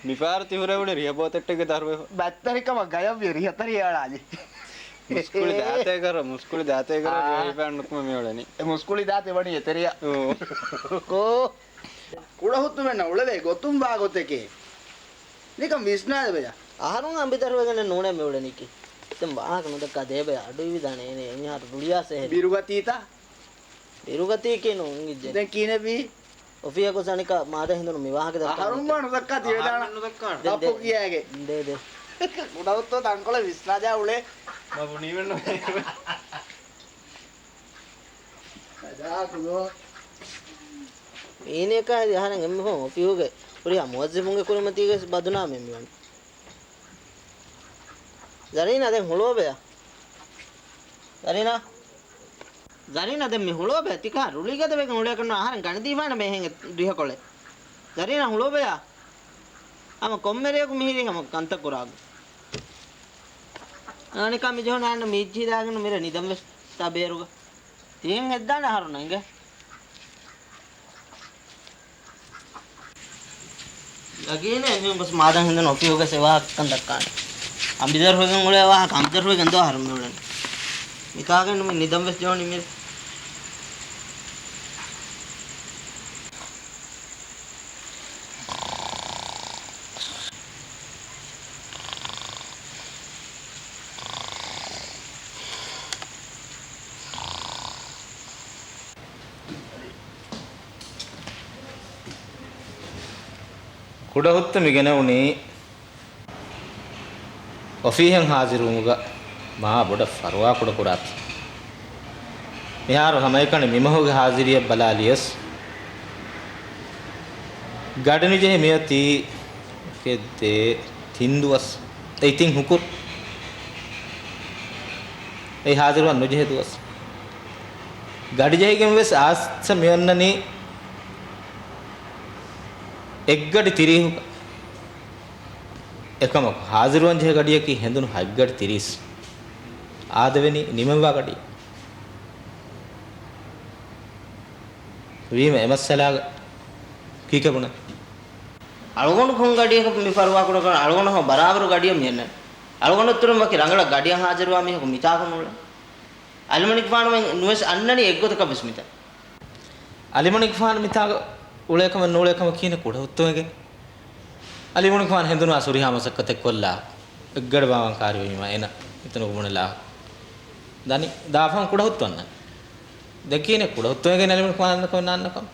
މިފަހަރު ތިހުރެވުނީ ރިހަ ބޯތެއްޓެއްގެ ދަރުވެފަ. ބައްތަރިކަމަށް ގަޔަށްވި ރިހަތަރި އަޅާލި. މުސްކުޅި ދާތޭ ކަރ، މުސްކުޅި ދާތޭ ކަރ އާ. ރިހަ ހިފާން ނުކުމެ މިއުޅެނީ. އެ މުސްކުޅި ދާތެ ވަނީ އެތެރެޔަށް. އޯ. ކޯ؟ ކުޑަހުއްތުމެއްނަށް އުޅެވޭ ގޮތުން ވާ ގޮތެކޭ. ނިކަން ވިސްނާލެބެޔަ. އަހަރުން އަނބިދަރުވެގެން ނޫނޭ މިއުޅެނީކީ. ދެން ވާހަކަ ނުދައްކާ ދޭބެޔަ. އަޑު އިވިދާނެ އޭނެ އެމީހާރު ރުޅިއާސޭ ހެދި. ބިރުގަތީތަ؟ ބިރުގަތީކީ ނޫން އިއްޒެ. ދެން ކީނެއްވީ؟ އޮފީހަކު ސަނިކަ މާދަ ހިނދުނު މި ވާހަކަ ދައްކާ އަހަރުން މާ ނުދައްކާ ތިވެދާނަ. އަހަރުން ނުދައްކާނެ. ދެން އަޕު ދެ-، ކިޔާގެ. ދެ، ދެ. ކުޑަހުއްތު ތަންކޮޅެއް ވިސްނާޖާ އުޅޭ. މަ ބުނީމެއްނު. އޭނައަކާ ހެދި އަހަރެން އެންމެ ފަހުން އޮފީހުގެ ހުރިހާ މުވައްޒަފުންގެ ކުރިމަތީގެ ބަދުނާމެއް މިވަނީ. ޒަރީނާ ދެން ހުޅުވަބަޔާ. ޒަރީނާ. ޒަރީނާ ދެން މި ހުޅުވަބަޔާ ތިކާ ރުޅިގަދަވެގެން އުޅޭކަށްނު އަހަރެން ގަނެދީފާނަމޭ ހެން ރިހަކޮޅެއް. ޒަރީނާ ހުޅުވަބަޔާ. ހަމަ ކޮންމެރެޔަކު މިހިރީ ހަމަ ކަންތައް ކުރާގޮތް. އަނެކާ މިޖެހުނު އަންނަ މީއްޗިހިދާގެން މިރޭ ނިދަން ވެސް ތާ ބޭރުގަ. ތިހެން ހެއްދާނެ އަހަރުންނަށް އިނގޭ. އަގީނަ އެމީހުން ގޮސް މާދަން ހިނދުނު އޮފީހުގަ ސެވާކަން ދައްކާނެ. އަނބިދަރުވެގެން އުޅޭ ވާހަކަ އަނބިދަރުވެގެން ދޯ އަހަރު މިއުޅެނީ. މިކާގެން ނުމި ނިދަން ވެސް ޖެހުނީ މި. ކުޑަހުއްތު މިގެނެވުނީ އޮފީހަށް ހާޒިރުވުމުގަ މާ ބޮޑަށް ފަރުވާކުޑަ ކުރާތި. މިހާރު ހަމައެކަނި މިމަހުގެ ހާޒިރިއަށް ބަލާލިޔަސް، ގަޑިނުޖެހި މިއޮތީ އެއް ދޭ ތިން ދުވަސް. އެއީ ތިން ހުކުރު. އެއީ ހާޒިރުވަން ނުޖެހޭ ދުވަސް. ގަޑިޖެހިގެން ވެސް އާސްތަ މިއޮންނަނީ އެއްގަޑި ތިރީހުގަ. އެކަމަކު، ހާޒިރުވަން ޖެހޭ ގަޑިއަކީ ހެނދުނު ހަތްގަޑި ތިރީސް އާދެވެނީ ނިމެންވާ ގަޑިއެއް. ވީމަ އެ މައްސަލާގަ ކީކޭ ބުނަން؟ އަޅުގަނޑު ކޮން ގަޑިއަކަށް މި ފަރުވާކުޑަކަން؟ އަޅުގަނޑު ހަމަ ބަރާބަރު ގަޑިއަށް މި އަންނަނީ. އަޅުގަނޑު އަތުރުން ވަކި ރަނގަޅަށް ގަޑިއަށް ހާޒިރުވާ މީހަކު މިތާކަށް ނޫޅޭ. އަލިމަނިކުފާނުމެން ނުވެސް އަންނަނީ އެއްގޮތަކަށް ވެސް މިތާ. އަލިމަނިކުފާނު މިތާގަ އުޅޭކަމެއް ނޫޅޭކަމަށް ކީނެ ކުޑަހުއްތުވެގެން. އަލިމަނިކުފާނު ހެނދުނާ ހުރިހާ މަސައްކަތެއް ކޮށްލާ، އެއްގަޑި ބާވަން ކާރިވީމަ އޭނަ އެތަނުގަ ބުނެލާ. ދަނީ ދާފަހުން ކުޑަހުއްތު އަންނަނީ. ދެން ކީނެ ކުޑަހުއްތުވެގެން އަލިމަނިކުފާނު އަންނަކަމެއް ނާންނަކަމެއް.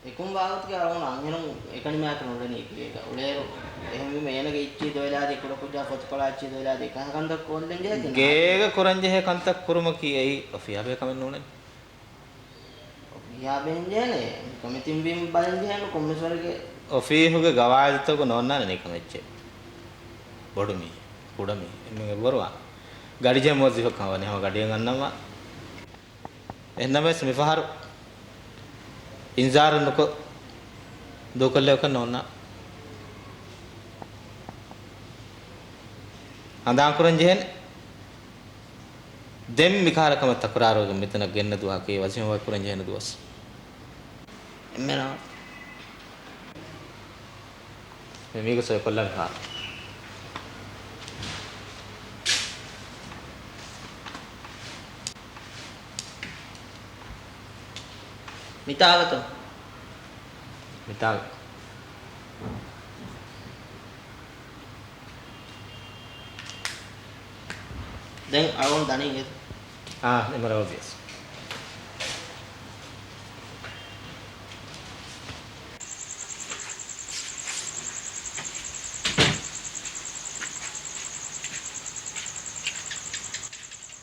އެކުން ވާގޮތުގެ އަޅުގަނޑު އަންހެނުން އެކަނި މާތް ނުލަނީ ކިޔޭގަ އުޅޭއިރު. އެހެންވީމަ އޭނަގެ އިއްޗި ދޮވެލާދީ ކުޑަކުއްޖާ ފޮތިކޮޅާ އިއްޗި ދޮވެލާދީ އެކަހަ ކަންތައް ކޮށްލަން ޖެހޭ ތިން. ގޭގަ ކުރަންޖެހޭ ކަންތައް ކުރުމަކީ އެއީ އޮފީހާ ބޭކަމެއް ނޫނޭ. އޮފީހާ ބެހެންޖެހޭނެ. މިކަމެތިން ވީމަ ބަލަންޖެހޭނު ކޮންމެސް ވަރެއްގެ. އޮފީހުގެ ގަވާއިދުތަކު ނޯންނާނެ ނިކަމެއްޗެއް. ބޮޑު މީހެއް، ކުޑަ މީހެއް، އެންމެން އެއްވަރުވާން. ގަޑިޖެހޭ މުވައްޒަފަކަށް ވަނީ ހަމަ ގަޑިއެއް އަންނަންވާން. އެހެންނަމަވެސް މިފަހަރު އިންޒާރެއް ނުކޮށް ދޫކޮށްލެވޭކަށް ނޯންނާނެ. ހަނދާންކުރަން ޖެހޭނެ. ދެން މިކަހަލަ ކަމެއް ތަކުރާރުވެގެން މިތަނަށް ގެންނަ ދުވަހަކީ ވަޒީފާ ކުރަން ޖެހޭނެ ދުވަސް. އެންމެނާ. މި މީގަ ސޮއިކޮށްލާނެ ފާރު. މިތާގަތޯ؟ މިތާގަ. ދެން އަޅުގަނޑު ދަނީ އިނގޭތަ؟ އާ، އެމްއާރް އޯބީއެސް.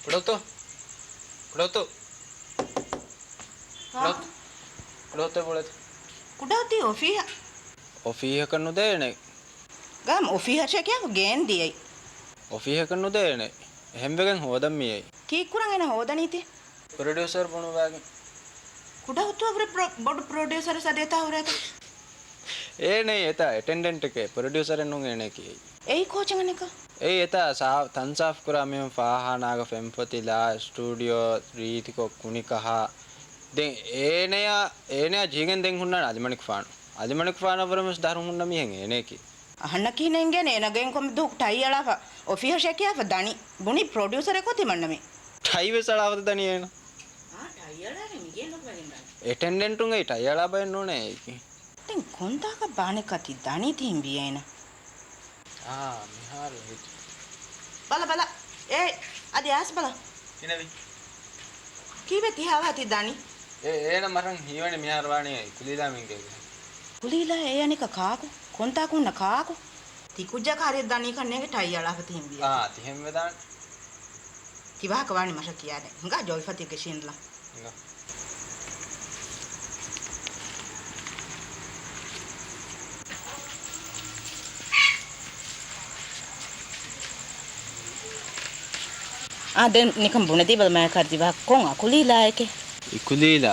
ކުޑަހުއްތު. ކުޑަހުއްތު. ހާ؟ ކުޑަހުއްތު. ކުޑަހުއްތު އެބައުޅޭތަ؟ ކުޑަހުއްތު އޮފީހަށް. އޮފީހަކަށް ނުދޭނެ. ގާމް އޮފީހަށޭ ކިޔާފަ ގޭން ދިޔައީ. އޮފީހަކަށް ނުދޭނެ. އެހެންވެގެން ހޯދަން މިއައީ. ކީއްކުރަން އޭނަ ހޯދަނީތީ؟ ޕްރޮޑިއުސަރ ބުނުވާގެން. ކުޑަހުއްތުއަށްވުރެ ޕްރޮ-، ބޮޑު ޕްރޮޑިއުސަރެއް ސަދޭތާ ހުރޭތަ؟ އޭނައީ އެތާ އެޓެންޑެންޓެކޭ، ޕްރޮޑިއުސަރެއް ނޫން އޭނަ ކިޔައީ. އެއީ ކޯޗެއް އަނެކާ؟ އެއީ އެތާ ތަންސާފު ކުރާ މީހުން ފާހާނާގަ ފެން ފޮތިލާ، ސްޓޫޑިއޯ ރީތިކޮށް ކުނިކަހާ. ދެން އޭނަޔާ، އޭނަޔާ ޖީގެން ދެން ހުންނާނެ އަލިމަނިކުފާނު. އަލިމަނިކުފާނުއަށްވުރެ ވެސް ދަރުން ހުންނަ މީހެއް އޭނަޔަކީ. އަހަންނަކީ ނޭނގޭނެ އޭނަގެ އިންކަމް ދޫ ޓައި އަޅާފަ އޮފީހަށޭ ކިޔާފަ ދަނީ. ބުނީ ޕްރޮޑިއުސަރެއް ކޮށް ތިމަންނަމޭ. ޓައި ވެސް އަޅާފަ ދަނީ އޭނަ. އާ، ޓައި އަޅާނެ މިގޭނު ވެގެން ދާނެ. އެޓެންޑެންޓުން އެ ޓައި އަޅާ ބައެއް ނޫނޭ އޭކި. ދެން ކޮންތާކަށް ބާނެ ކަތި ދަނީ ތިހިން ބިޔޭނަ؟ އާ، މިހާރު ހިތު. ބަލަ ބަލަ. އޭ، އަދި އާސް ބަލަ. ކިނެވި. ކީބެ ތިހާވާ ތި ދަނީ؟ އޭ، އޭނަ މަށަށް ހީވަނީ މިހާރު ވާނީ ކުލީލާ މިންގޭގެ. ކުލީލާ އޭ އަނެކަ ކާކު؟ ކޮންތާކު ހުންނަ ކާކު؟ ތި ކުއްޖާ ކާރިއަށް ދަނީ ކަންނޭނގެ ޓައި އަޅާފަ ތިހިން ބިޔޭ. އާ، ތިހެން ވެދާނެ. ތި ވާހަކަ ވާނީ މަށަށް ކިޔާދޭ. ހިނގާ ޖޯލްފަތިއެއްގެ ޝީންލަ. ހިނގާ. އާ، ދެން ނިކަން ބުނެދީބަލަ މާ ކާރި ތި ވާހަކަ ކޮން އަކުލީލާއެކޭ؟ އިކުލީލާ.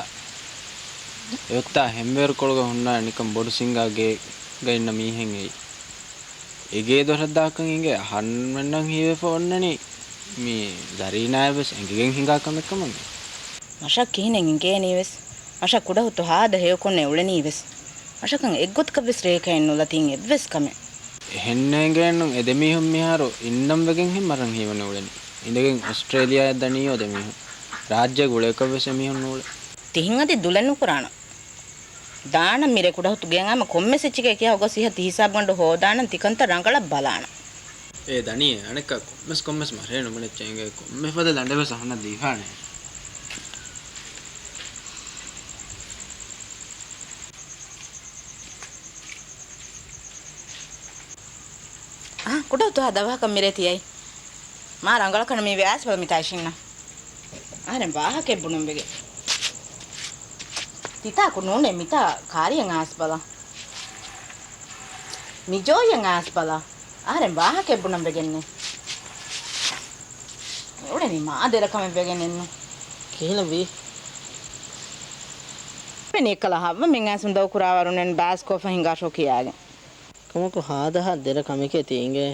އެއޮތާ ހެންވޭރުކޮޅުގަ ހުންނާނެ ނިކަން ބޮޑު ސިންގާ ގޭގަ އިންނަ މީހެއް އެއީ. އެގޭ ދޮށަށް ދާކަން އިނގޭ އަހަންމެންނަށް ހީވެފަ އޮންނަނީ މި ޒަރީނާއަށް ވެސް އެނގިގެން ހިނގާ ކަމެއް ކަމަށް. މަށަށް ކިހިނެއް އިނގޭނީ ވެސް؟ މަށަށް ކުޑަހުއްތު ހާދަ ހެޔޮކޮންނެއް އުޅެނީ ވެސް. މަށަކަށް އެއްގޮތަކަށް ވެސް ރޭކައެއް ނުލަތީން އެއްވެސް ކަމެއް. އެހެން ނޭނގޭނު އެ ދެމީހުން މިހާރު އިންނަން ވެގެންހެން މަށަށް ހީވަނީ އުޅެނީ. އިނދެގެން އޮސްޓްރޭލިޔާއަށް ދަނީ އޮ ދެމީހުން. ރާއްޖޭގަ އުޅޭކަށް ވެސް އެމީހުން ނޫޅޭ. ތިހިން އަދި ދުލެއް ނުކުރާނަން. ދާނަން މިރޭ ކުޑަހުއްތު ގެއަށް އައިމަ ކޮންމެސް އެއްޗެކޭ ކިޔާ ގޮސް އިހަށް ތި ހިސާބުގަނޑު ހޯދާނަން ތިކަންތައް ރަނގަޅަށް ބަލާނަން. އޭ ދަނީ އަނެއްކާ ކޮންމެސް ކޮންމެސް މަށޭ ނުބުނެއްޗޭ އިނގޭ ކޮންމެ ފަދަ ލަނޑެއް ވެސް އަހަންނަށް ދީފާނެ. އާ، ކުޑަހުއްތު ހާދަ ވާހަކަ މިރޭ ތިޔައީ. މާ ރަނގަޅަކަށް ނަމީ ވެ އާސް ބަލަ މިތާ އިށީންނަ. އަހަރެން ވާހަކައެއް ބުނަން ވެގެން. ތިތާކު ނޫނޭ މިތާ ކާރިއަށް އާސް ބަލަ. މިޖޯއިއަށް އާސް ބަލަ. އަހަރެން ވާހަކައެއް ބުނަން ވެގެންނޭ. އުޅެނީ މާ ދެރަ ކަމެއް ވެގެން އެއްނު. ކިހިނެއްވީ؟ މި ނިއްކަލަ ހައްވަ މިން އާސް މި ދައު ކުރާވަރުންނެން ބާސް ކޯފަ ހިނގާށޯ ކިޔާގެން. ކަމަކު ހާދަހާ ދެރަ ކަމެކޭ ތި އިނގޭ.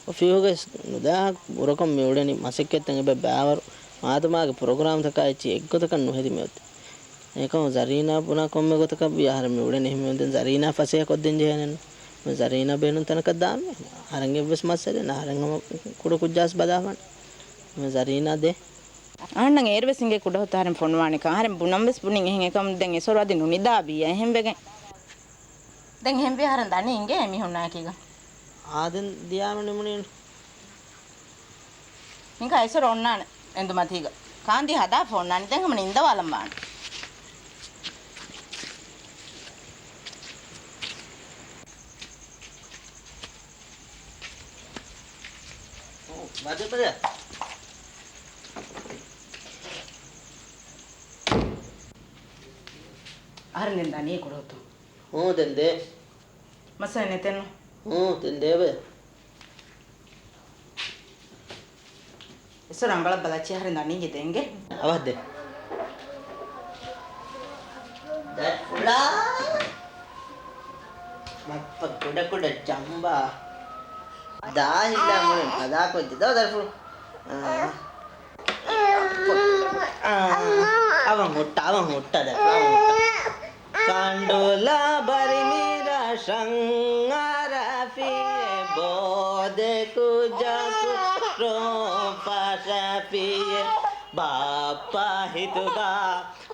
އޮފީހުގައި ނުދާހަކު ބުރަކޮށް މި އުޅެނީ މަސައްކަތްތައް އެބަ ބާވަރު މާދަމާގެ ޕްރޮގްރާމްތަކާ އެއްޗި އެއްގޮތަކަށް ނުހެދި މިއޮތީ. އެކަމު ޒަރީނާ ބުނާ ކޮންމެ ގޮތަކަށް ވީ އަހަރެން މި އުޅެނީ އެހެން މިއޮތީ ދެން ޒަރީނާ ފަސޭހަ ކޮށްދޭން ޖެހޭނެއްނު. މި ޒަރީނާ ބޭނުން ތަނަކަށް ދާން މި. އަހަރެން އެއްވެސް މައްސަލައެއް ނާ އަހަރެން ހަމަ ކުޑަ ކުއްޖާސް ބަލާފާނެ. މި ޒަރީނާ ދޭ. އަހަންނަށް އޭރުވެސް އިނގޭ ކުޑަހުއްތު އަހަރެން ފޮނުވާނެކަން. އަހަރެން ބުނަން ވެސް ބުނިން އެހެން އެކަމު ދެން އެސޮރު އަދި ނުނިދާ ބީ އެހެން ވެގެން. ދެން އެހެންވީ އަހަރެން ދަނީ އިނގޭ އެމީހުންނާއެކީގަ. އާ ދެން ދިޔާމަ ނިމުނީނު. ހިނގާ އެސޮރު އޮންނާނެ އެނދުމަތީގަ. ކާންދީ ހަދާފަ އޮންނާނެ ދެން ހަމަ ނިންދަވާލަން ވާނެ. ބަދެ ބަދެ. އަހަރެން ދެން ދަނީ ކުޑަހުއްތު. ހޫ ދެން ދޭ. މައްސަލަ ނެތެއްނު. ހޫ ދެން ދޭބެ. އެސޮރު ރަނގަޅަށް ބަލައްޗޭ އަހަރެން ދަނީ ދެންގެ. އަވަހަށް ދޭ. ދަރިފުޅާ. ބައްޕަ ކުޑަ ކުޑަ ޖަނބާ. ދާހިލާ މުޅިން ފަދާކޮށްޖެ ދޯ ދަރިފުޅު. އާ. އާ. އަވަން ހުއްޓާ، އަވަން ހުއްޓާ ދަރިފުޅު، އަވަން ހުއްޓާ. ކަނޑުލަ ބަރި މި ރަށަށް އަރާފިޔޭ، ބޯދެ ކުއްޖަކު ރޯ ފަށާފިޔޭ. ބައްޕަ ހިތުގަ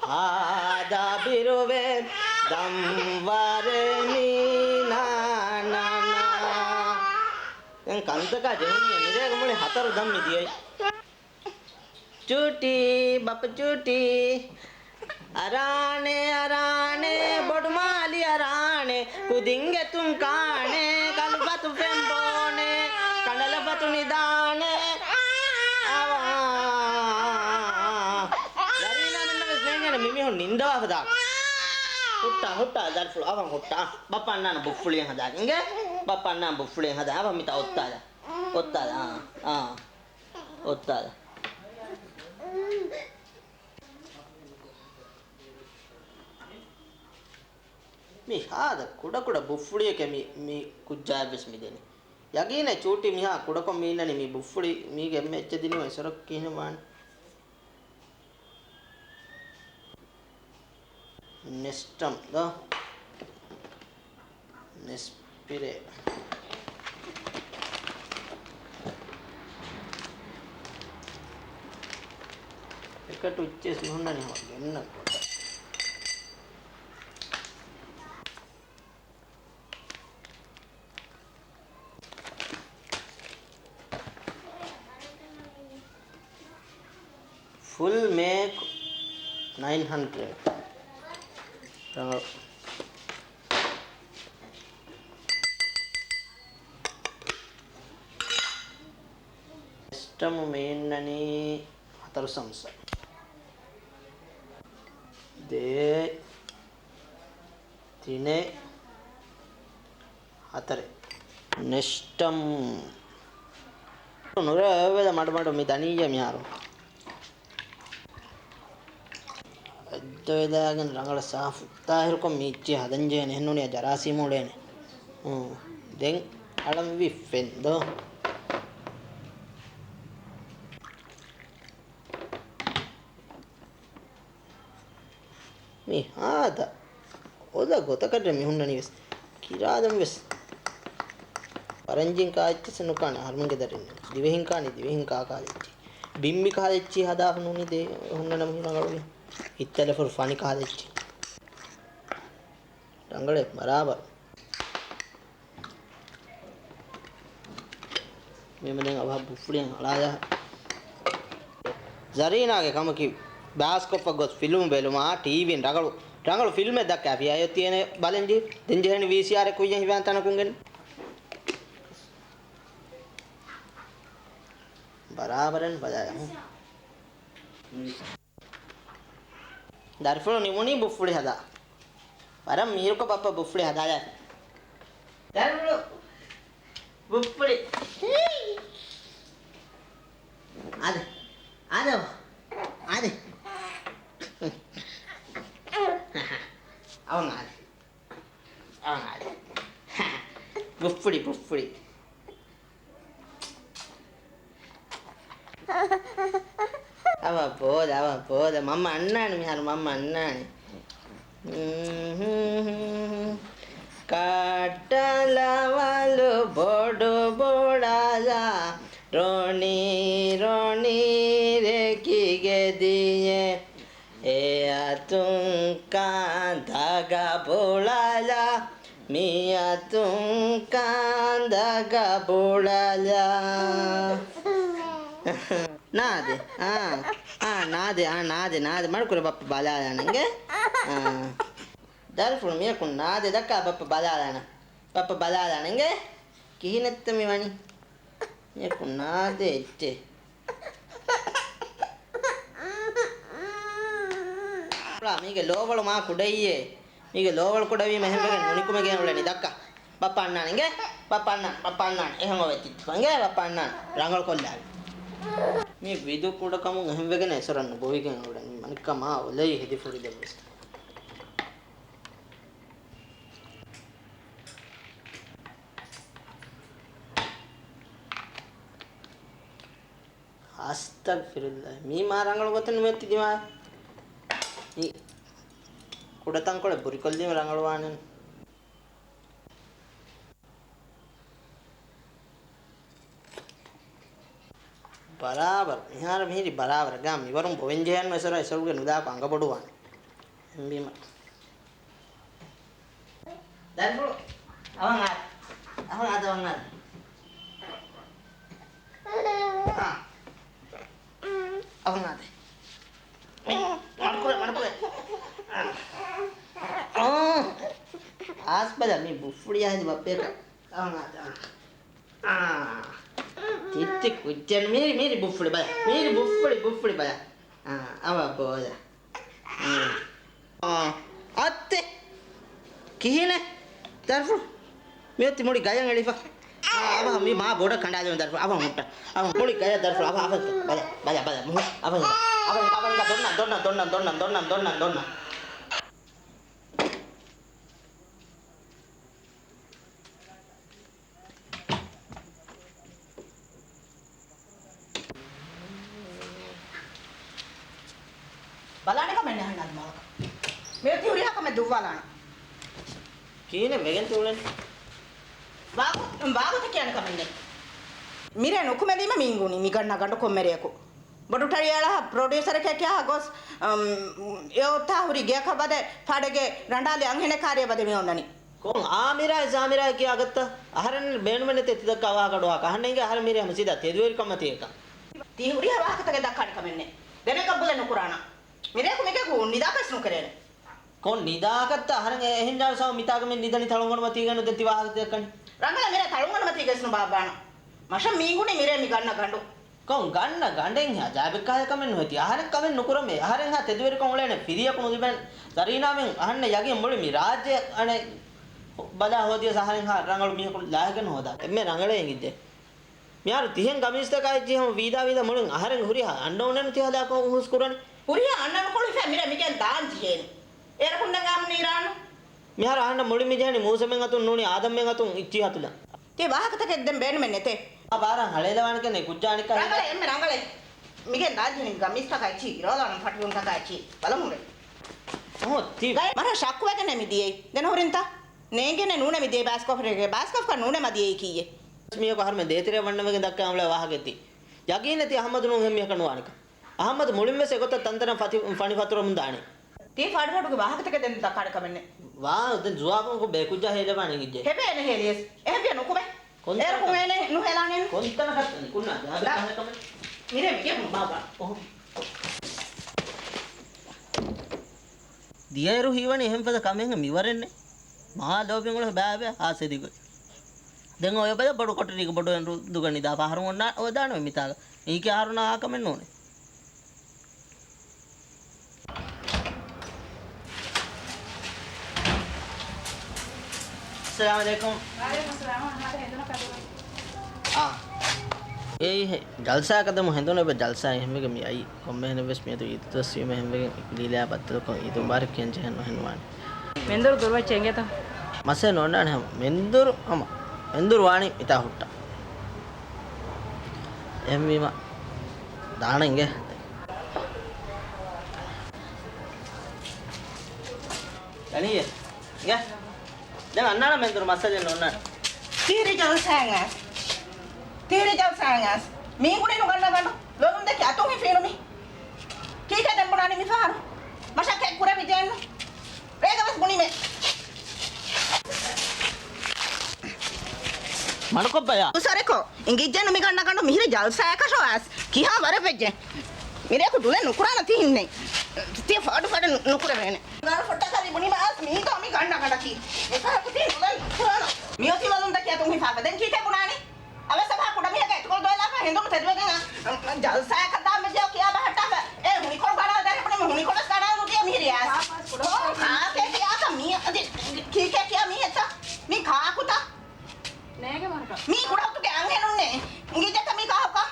ހާދަ ބިރުވެ ދަންވަރެއް މީ ނާނާ. ދެން ކަންތަކާ ޖެހުނީ މިރޭގަ މުޅި ހަތަރު ދަން މި ދިޔައީ. ޗޫޓީ، ބައްޕަ ޗޫޓީ. އަރާނެ، އަރާނެ، ބޮޑުމާލި އަރާނެ، ކުދިންގެ ތުން ކާނެ، ކަލުފަތު ފެންބޯނެ، ކަނޑަލަފަތު ނިދާނެ. އަވާ. ޒަރީނާ މެންނަށް ވެސް ނޭނގޭނެ މިމީހުން ނިންދަވާފަ ދާކަށް. ހުއްޓާ، ހުއްޓާ، ދަރިފުޅު އަވަން ހުއްޓާ. ބައްޕަ އަންނާނެ ބުއްފުޅިއެއް ހަދާގެ. އިނގޭ؟ ބައްޕަ އަންނާނެ ބުއްފުޅިއެއް ހަދާ. އަވަ މިތާ އޮއްތާލާ. އޮއްތާލާ. އާ، އާ. އޮއްތާލާ. މި ހާދަ ކުޑަކުޑަ ބުއްފުޅިއެކޭ މި، މި ކުއްޖާއަށްވެސް މި ދެނީ. ޔަގީނޭ ޗޫޓީ މިހާ ކުޑަކޮށް މި އިންނަނީ މި ބުއްފުޅި މީގެ އެންމެ އެއްޗެއް ދިނުމަށް އެސޮރަކު ކިހިނެއް ވާނެ؟ ނެސްޓަމް ދޯ؟ ނެސްޕިރޭ. ޕެކެޓު އިއްޗެސް މިހުންނަނީ ހަމަ ގެންނަ ގޮތަށް. ފުލް މޭކް ނައިން ހަންޑްރެޑް. ރަނގަޅު. ސިސްޓަމު މި އިންނަނީ ހަތަރު ސަމްސަ. ދޭ. ތިނެއް، ހަތަރެއް. ނެސްޓަމް. ނުރެ އޮވެލަ މަޑުމަޑު މި ދަނީއްޔާ މިހާރު. އެއްދޮވެލާގެން ރަނގަޅަށް ސާފު. ތާހިރުކޮށް މި އިއްޗި ހަދަންޖެހޭނެ. އެހެންނޫނިއްޔާ ޖަރާސީމު އުޅޭނެ. ހުން. ދެން އަޅަންވީ ފެން ދޯ. މި ހާދަ އޮލަ ގޮތަކަށް މި ހުންނަނީ ވެސް. ކިރާލަން ވެސް. ފަރަންޖީން ކާ އެއްޗެއްސެއް ނުކާނެ އަހަރުމެންގެ ދަރިން. ދިވެހިން ކާނީ ދިވެހިން ކާ ކާ އެއްޗެއް. ބިންމި ކާ އެއްޗެއް ހަދާފަ ނޫނީ ދޭ ހުންނަނަމަ ހި ރަނގަޅުވި. ހިތްތަލަފުރު ފަނި ކާ އެއްޗެއް. ރަނގަޅޭ ބަރާބަރު. މި މަދެން އަވަހަށް ބުފުޅިއަށް އަޅާލާ. ޒަރީނާގެ ކަމަކީ ބާސްކޮފަށް ގޮސް ފިލްމު ބެލުމާ، ޓީވީން ރަނގަޅު، ރަނގަޅު ފިލްމެއް ދައްކާފިޔާ އެއޮތީ އޭނަ ބަލަންޖެހި. ދެން ޖެހެނީ ވީސީއާރެއް ކުއްޔަށް ހިފާން ތަނަކުން ގެން. ބަރާބަރަށް ބަލާލަމު. ދަރިފުޅު ނިމުނީ ބުފުޅި ހަދާ. ވަރަށް މީރުކޮށް ބައްޕަ ބުފުޅި ހަދާލާފި. ދަރިފުޅު ބުފުޅި. އާދެ. އާދެ. އާދެ. އަވަން އާދެ. އާ، ބުފުޅި، ބުފުޅި. އަވަ ބޯލަ، އަވަ ބޯލަ. މަންމަ އަންނާނެ މިހާރު، މަންމަ އަންނާނެ. ކައްޓަލަވަލު ބޮޑު ބޮޅަލާ، ރޮނީ، ރޮނީ ރެކިގެ ދިޔެ. އެ އަތުން ކާނދަގަ ބުޅަލާ، މި އަތުން ކާނދަގަ ބުޅަލާ. ނާދެ، އާ، އާ، ނާދެ، އާ، ނާދެ، ނާދެ، މަޑުކުރެ ބައްޕަ ބަލާލާނަންގެ. އާ. ދަރިފުޅު މިޔަކުން ނާދެ ދައްކާ ބައްޕަ ބަލާލާނަ. ބައްޕަ ބަލާލާނަންގެ. ކިހިނެއްތަ މި ވަނީ؟ މިޔަކުން ނާދެ އެއްޗެއް. މީގެ ލޯވަޅު މާ ކުޑައިއޭ. މީގެ ލޯވަޅު ކުޑަވީމަ އެހެންވެގެން ނުނިކުމެގެން އުޅެނީ ދައްކާ. ބައްޕަ އަންނާނެ އިނގޭ. ބައްޕަ އަންނާނެ، ބައްޕަ އަންނާނެ. އެހެން އޮވެ ތިއްތިފަ އިނގޭ. ބައްޕަ އަންނާނެ. ރަނގަޅު ކޮށްލާވި. މި ވިދު ކުޑަކަމުން އެހެންވެގެން އެސޮރަށް ނުބޮވިގެން އުޅެނީ. މަނިކަމާ އޮލައި ހެދިފުރި ދެއްވެސް. އަސްތަގްފިރުﷲ. މީ މާ ރަނގަޅު ގޮތެއް ނުވެއްތި ދިމާ. މީ ކުޑަތަންކޮޅެއް ބުރިކޮށްލީމަ ރަނގަޅުވާނެ. ބަރާބަރު. މިހާރު މިހިރީ ބަރާބަރަށް. މިވަރުން ބޮވެން ޖެހޭނު އެސޮރަށް އެސޮރުގެ ނުލާކު އަނގަބޮޑުވާނެ. އެހެންވީމަ. ދަރިފުޅު. އަވަން އާދެ. އަވަން އާދެ، އަވަން އާދެ. އާ. އަވަން އާދެ. މަޑުކުރޭ، މަޑުކުރޭ. އާ. އާސް ބަލަ، މީ ބުފުޅި އަހަދި ބައްޕައަކަށް. އަވަން އާދެ. އާ. އާ. ތިއްތި ކުއްޖެއް. މީރި، މީރި ބުފުޅި ބަލަ. މީރި ބުފުޅި، ބުފުޅި ބަލަ. އާ، އަވަ ބޯލަ. އާ. އާ. އައްތެ. ކިހިނެއް؟ ދަރިފުޅު. މިއޮތީ މުޅި ގަޔަށް އެޅިފަ. އާ، އަވަހަށް މި މާ ބޮޑަށް ކަނޑާލެވުނު ދަރިފުޅު. އަވަހަށް ހުއްޓަ. އަވަހަށް މުޅި ގަޔަށް ދަރިފުޅު. އަވަހަށް، އަވަހަށް. ބަލަ، ބަލަ، ބަލަ. މުހު. އަވަހަށް، އަވަހަށް. ދޮންނަ، ދޮންނަ، ދޮންނަ. ދޮންނަ. ބަލާނެ ކަމެއް ނެހަން އަދި މާލަކަށް. މިރޭ ތި ހުރިހާ ކަމެއް ދުއްވާލާނަން. ކިހިނެއް ވެގެން ތި އުޅެނީ؟ ވާގޮ-، ވާގޮތެއް ކިޔާނެ ކަމެއް ނެތް. މިރޭ ނުކުމެލީމަ މި އިނގުނީ މި ގަންނަ ގަނޑު ކޮންމެރެއަކު. ބޮޑު ޓަރިއަޅާ ޕްރޮޑިއުސަރެކޭ ކިޔާ ގޮސް، އަމް، އެ އޮތާ ހުރި ގެއަކަށް ވަދެ ފާޑެގެ ރަނޑާލި އަންހެނެއް ކާރިއަށް ވަދެ މި އޮންނަނީ. ކޮން އާމިރާ އެ ސާމިރާ ކިޔާ ގަތްތަ؟ އަހަރެން ބޭނުމެއް ނެތޭ ތި ދައްކާ ވާހަކަ އަޑުއަހާކަށް. އަހަންނަށް އެނގޭ އަހަރެން މިރޭ ހަމަ ސީދާ ތެދުވެރިކަމަށް ތިޔަކަން. ތީ ހުރިހާ ވާހަކަތަކެއް ދައްކާނެ ކަމެއް ނެތް. ދެނެއް ގަބޫލެއް ނުކުރާނަން. މިރޭކު މިގޭގަ ނިދާކަށް ނުކެރޭނެ. ކޮން ނިދާކަށްތަ؟ އަހަރެން އެ-، އެހެން ޖާވިސް ހަމަ މިތާގަ މި ނިދަނީ ތަޅުންގަނޑުމަތީގައިނު ދެން ތި ވާހަކަ ދައްކަނީ. ރަނގަޅަށް މިރޭ ތަޅުންގަނޑުމަތީގަ ވެސް ނުބާއްވާނަން. މަށަށް މި އިނގުނީ މިރޭ މި ގަންނަ ގަނޑު. ކޮން ގަންނަ ގަނޑެއްހާ ޖާބެއްކާހޭ ކަމެއް ނުހޭ. ތި އަހަރެން ކަމެއް ނުކުރަމޭ. އަހަރެންހާ ތެދުވެރިކަން އުޅޭނެ ފިރިއަކު ނުލިބޭނެ. ޒަރީނާމެން އަހަންނަށް ޔަގީން މުޅި މި ރާއްޖެ އަނެއް ބަލާ ހޯދިޔަސް އަހަރެންހާ ރަނގަޅު މީހަކު ލާހިކެއް ނުހޯދާ. އެންމެ ރަނގަޅޭ އިނގިއްޖެ. މިހާރު ތިހެން ގަމީސްތަކާ އެއްޗިހި ހަމަ ވީދާ ވީދާ މުޅިން އަހަރެން ހުރިހާ އަންނަ އުނެނު ތި ހަދާކަށް ހުސް ކުރަނީ. ހުރިހާ އަންނަން ކޮޅު ހިފޭ މިރޭ މިގެން ދާން ޖެހޭނެ. އޭރަކުން ދެން އާމް ނީރާނު. މިހާރު އަހަންނަށް މުޅިން މި ޖެހެނީ މޫސަމެއް އަތުން ނޫނީ އާދަމްމެއް އަތުން އިއްޗިހި ހަތުލަން. ތި ވާހަކަތަކެއް ދެން ބޭނުމެއް ނެތޭ. އާ ބާރަށް ހަޅޭލަވާނެކަން ކުއްޖާ އަނެއްކާ. ރަނގަޅޭ އެންމެ ރަނގަޅޭ. މިގެން ދާން ޖެހެނީ ގަމީސްތަކާ އެއްޗިހި ގިރޯލާނަން ފަޓިވުންތަކާ އެއްޗިހި. ބަލަމުޅެ. އޮހޮ ތި. މަރާ ޝައްކުވެގެން މި ދިޔައީ. ދެން ހުރިންތަ؟ ނޭނގެނެއް ނޫނޭ މި ދިޔައީ ބައިސްކޯފަށޭ. ބައިސްކޯފަކަށް ނޫނޭ މަ ދިޔައީ ކީއްޔޭ؟ މީހަކު އަހަރުމެން ދޭތެރެއަށް ވަންނަވަން ދައްކާ އުޅޭ ވާހަކައެއް ތީ. ޔަގީން ނެތި އަހައްމަދު ނޫން އެހެން މީހަކަށް ނުވާނެކަން. އަހައްމަދު މުޅިންވެސް އެގޮތަށް ތަންތަނަށް ފަތި-، ފަނި ފަތުރަމުން ދާނެ. ތީ ފާޑުފާޑުގެ ވާހަކަތަކެއް ދެން ދައްކާނެ ކަމެއް ނެތް. ވާ، ދެން ޒުވާބުން ކޮށް ބޭކުއްޖާ ހޭލެވާނެ އިނގިއްޖެ. ހެވޭނެ ހޭލިޔަސް. އެހެންވިޔަ ނުކުމެ. ކޮންތަނަކަށް؟ އޭރަކުން އޭނެ ނުހޭލާނެނު. ކޮންތަނަކަށް ކުންނާ ދާ ބާބާ. މިރޭ މިގެ ބާބާ. އޮހޮ. ދިޔައިރު ހީވަނީ އެހެން ފަދަ ކަމެއް މިވަރެއް ނެތް. މާ ލޯބިން އުޅޭ ބާބެ ހާސެދިގޮތް. ދެން އޮޔަ ބަލަ ބޮޑު ކޮޓަރީގެ ބޮޑު އެންޑްރޫ ދުގަ ނިދާ ފަހަރު އޮންނާ އޮވެދާނެ މިތާގަ. މީކީ އަހަރުންނާ އާ ކަމެއް ނޫނޭ. އައްސަލާމު ޢަލައިކުމް. ވަޢަލައިކުމް އައްސަލާމް. އާ. އެއީ ޖަލްސާއަކަށް ދެމު ހެނދުނު އެބަ ޖަލްސާ އެހެންވެގެން މި އައީ. ކޮންމެހެނެއްވެސް މިއަދު އީދު ދުވަސްވީމަ އެހެންވެގެން ލީލާ ބައްދަލުކޮށް އީދު މުބާރަކް ކިޔަން ޖެހެން ނުހެންވާނެ. މެންދުރު ދުރުވެއްޗެއް އިނގޭތަ؟ މައްސަލަ ނޯންނާނެ ހަމަ. މެންދުރު ހަމަ. މެންދުރު ވާނީ މިތާ ހުއްޓަ. އެހެންވީމަ ދާނަ އިނގޭ. ދަނީ އިނގޭ. ދެން އަންނާނަ މެންދުރު މައްސަލަ ނޯންނާނެ. ތީރި ޖަލްސާއަށް އައިސް. ތީރި ޖަލްސާއަށް އައިސް. މީ ގުނި ނުގަންނަ ގަނޑު. ލޮލުން ދެކި އަތުން ހިފީނު މި. ކީކޭ ދެން ބުނާނީ މިފަހަރު؟ މަށަކަށް ކުރެވިޖެއެއްނު. ރޭގަ ވެސް ބުނީމޭ. މަޑުކޮށްބަޔާ. ސަރެކޯ، އިނގިއްޖެނު މި ގަންނަ ގަނޑު މިހިރި ޖަލްސާއަކަށޯ އައިސް. ކިހާ ވަރެއް ވެއްޖެ؟ މިރޭކު ދުލެއް ނުކުރާނަ ތިހިންނެއް. ތިޔަ ފާޑު ފާޑު ނުކުރެވޭނެ. ގާރު ފޮއްޓަކާލި ބުނީމަ އައިސް މީތޯ މި ގަންނަ ގަނޑަކީ. އެފަހަކު ތި ދުލެއް ނުކުރާނަ. މިއޮތީ ލޮލުން ދެކި އަތުން ހިފާފަ. ދެން ކީކޭ ބުނާނީ؟ އަވަސް އެބަ ކުޑަމީހަކަށް އެތުކޮޅު ދޮވެލާފަ ހެނދުނު ތެދުވެގެން ޖަލްސާއަކަށް ދާން ވެއްޖެޔޯ ކިޔާ ބަހައްޓާފަ. އެ ހުނިކޮޅު ގަނޑާ ދާނެ ބުނީ މި ހުނިކޮޅަސް ގަނޑާ ނުދިޔަ މިހިރިޔާ. ކާކޭ ކިޔާކަ މީ އަދި ކީކޭ ކިޔާ މީ އެތަ؟ މީ ކާކުތަ؟ ނޭގެ މަރުކަ. މީ ކުޑަހުތުގެ އަންހެނުންނޭ. އިނގިއްޖެތަ މީ ކާކުކަ؟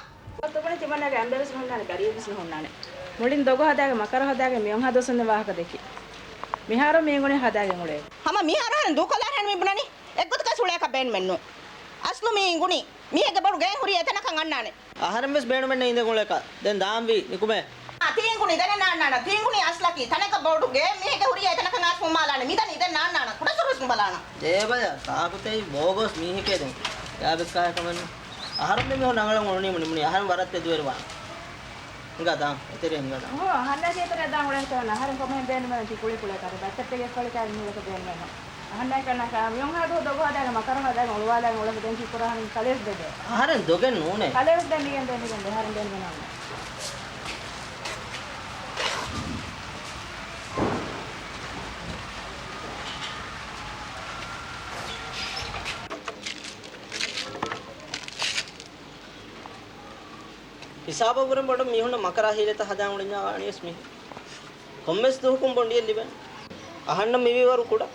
އަތުބަނި ތިމަންނަގެ އަނބެވެސް ނުހުންނާނެ، ގަރީބުވެސް ނުހުންނާނެ. މުޅިން ދޮގު ހަދާގެ މަކަރު ހަދާގެ މި އޮންހާ ދުވަސްވަންދެން ވާހަކަ ދެއްކި. މިހާރު މީ އިނގުނީ ހަދާގެން އުޅޭ. ހަމަ މިހާރު އަހަރެން ދޫކޮށްލާނެ މި ބުނަނީ. އެއްގޮތަކަށް އުޅޭކަށް ބޭނުމެއްނު. އަސްލު މީ އިނގުނީ. މީހެއްގެ ބޮޑު ގެއެއް ހުރީ އެތަނަކަށް އަންނާނެ. އަހަރެންވެސް ބޭނުމެއްނެތް އިނދެން އުޅޭކަށް. ދެން ދާންވީ ނިކުމޭ. އާ، ތީ އިނގުނީ ދެނެއް ނާންނާނަ. ތީ އިނގުނީ އަސްލަކީ. ތަނެއްގަ ބޮޑު ގެއެއް މީހެއްގެ ހުރީ އެތަނަކަށް އައިސް ފުންމާލާނެ. މިދަނީ ދެން ނާންނާނަ. ކުޑަސުރުވެސް ނުބަލާނަ. އޭބަޔަ، ކާކުތައް ބޯގޮސް މީހެކޭ ދެން. ޔާބެސް ކާހެއް ކަމެއްނު. އަހަރުން މި މީހުން ރަނގަޅަށް އުޅުނީ މުނިމުނި. އަހަރެން ވަރަށް ތެދުވެރިވާނެ. ހިނގާ ދާން. އެތެރެ ހިނގާ ދާން. އޮހޮ، އަހަންނާ ތޭތެރެއަށް ދާން އުޅޭ ހިތަވަން އަހަރެން ކޮމެހެން ބޭނުމެއް ތި ކުޅި ކުޅޭ ކަރެ. ބައްތައްޓެގެ ފޮޅި ކާރި މީހަކަށް ބޭނުމެއް. އަހަންނާ ކަންނާ ކާ މިއޮންހާ ދުވަހު ދޮގު ހަދާގެ މަކަރު ހަދާގެ އުޅުވާލާގެ އުޅެފަ ދެން ތި ކުރާ ހަނި ކަލޭސް ދެދޭ. އަހަރެން ދޮގެއް ނޫނޭ. ކަލޭސް ދެން ނިގެން ދެން ނިގެން ދެ އަހަރެން ބޭނުމެއް ނޫނޭ. ހިސާބަށްވުރެން ބޮޑަށް މީހުންނަށް މަކަރާ ހީލަތައް ހަދާ އުޅެންޏާ ވާނީވެސް މީ. ކޮންމެސް ދުވަހަކުން ބޮނޑިއެއް ލިބެން. އަހަންނަށް މިވީވަރު ކުޑަ.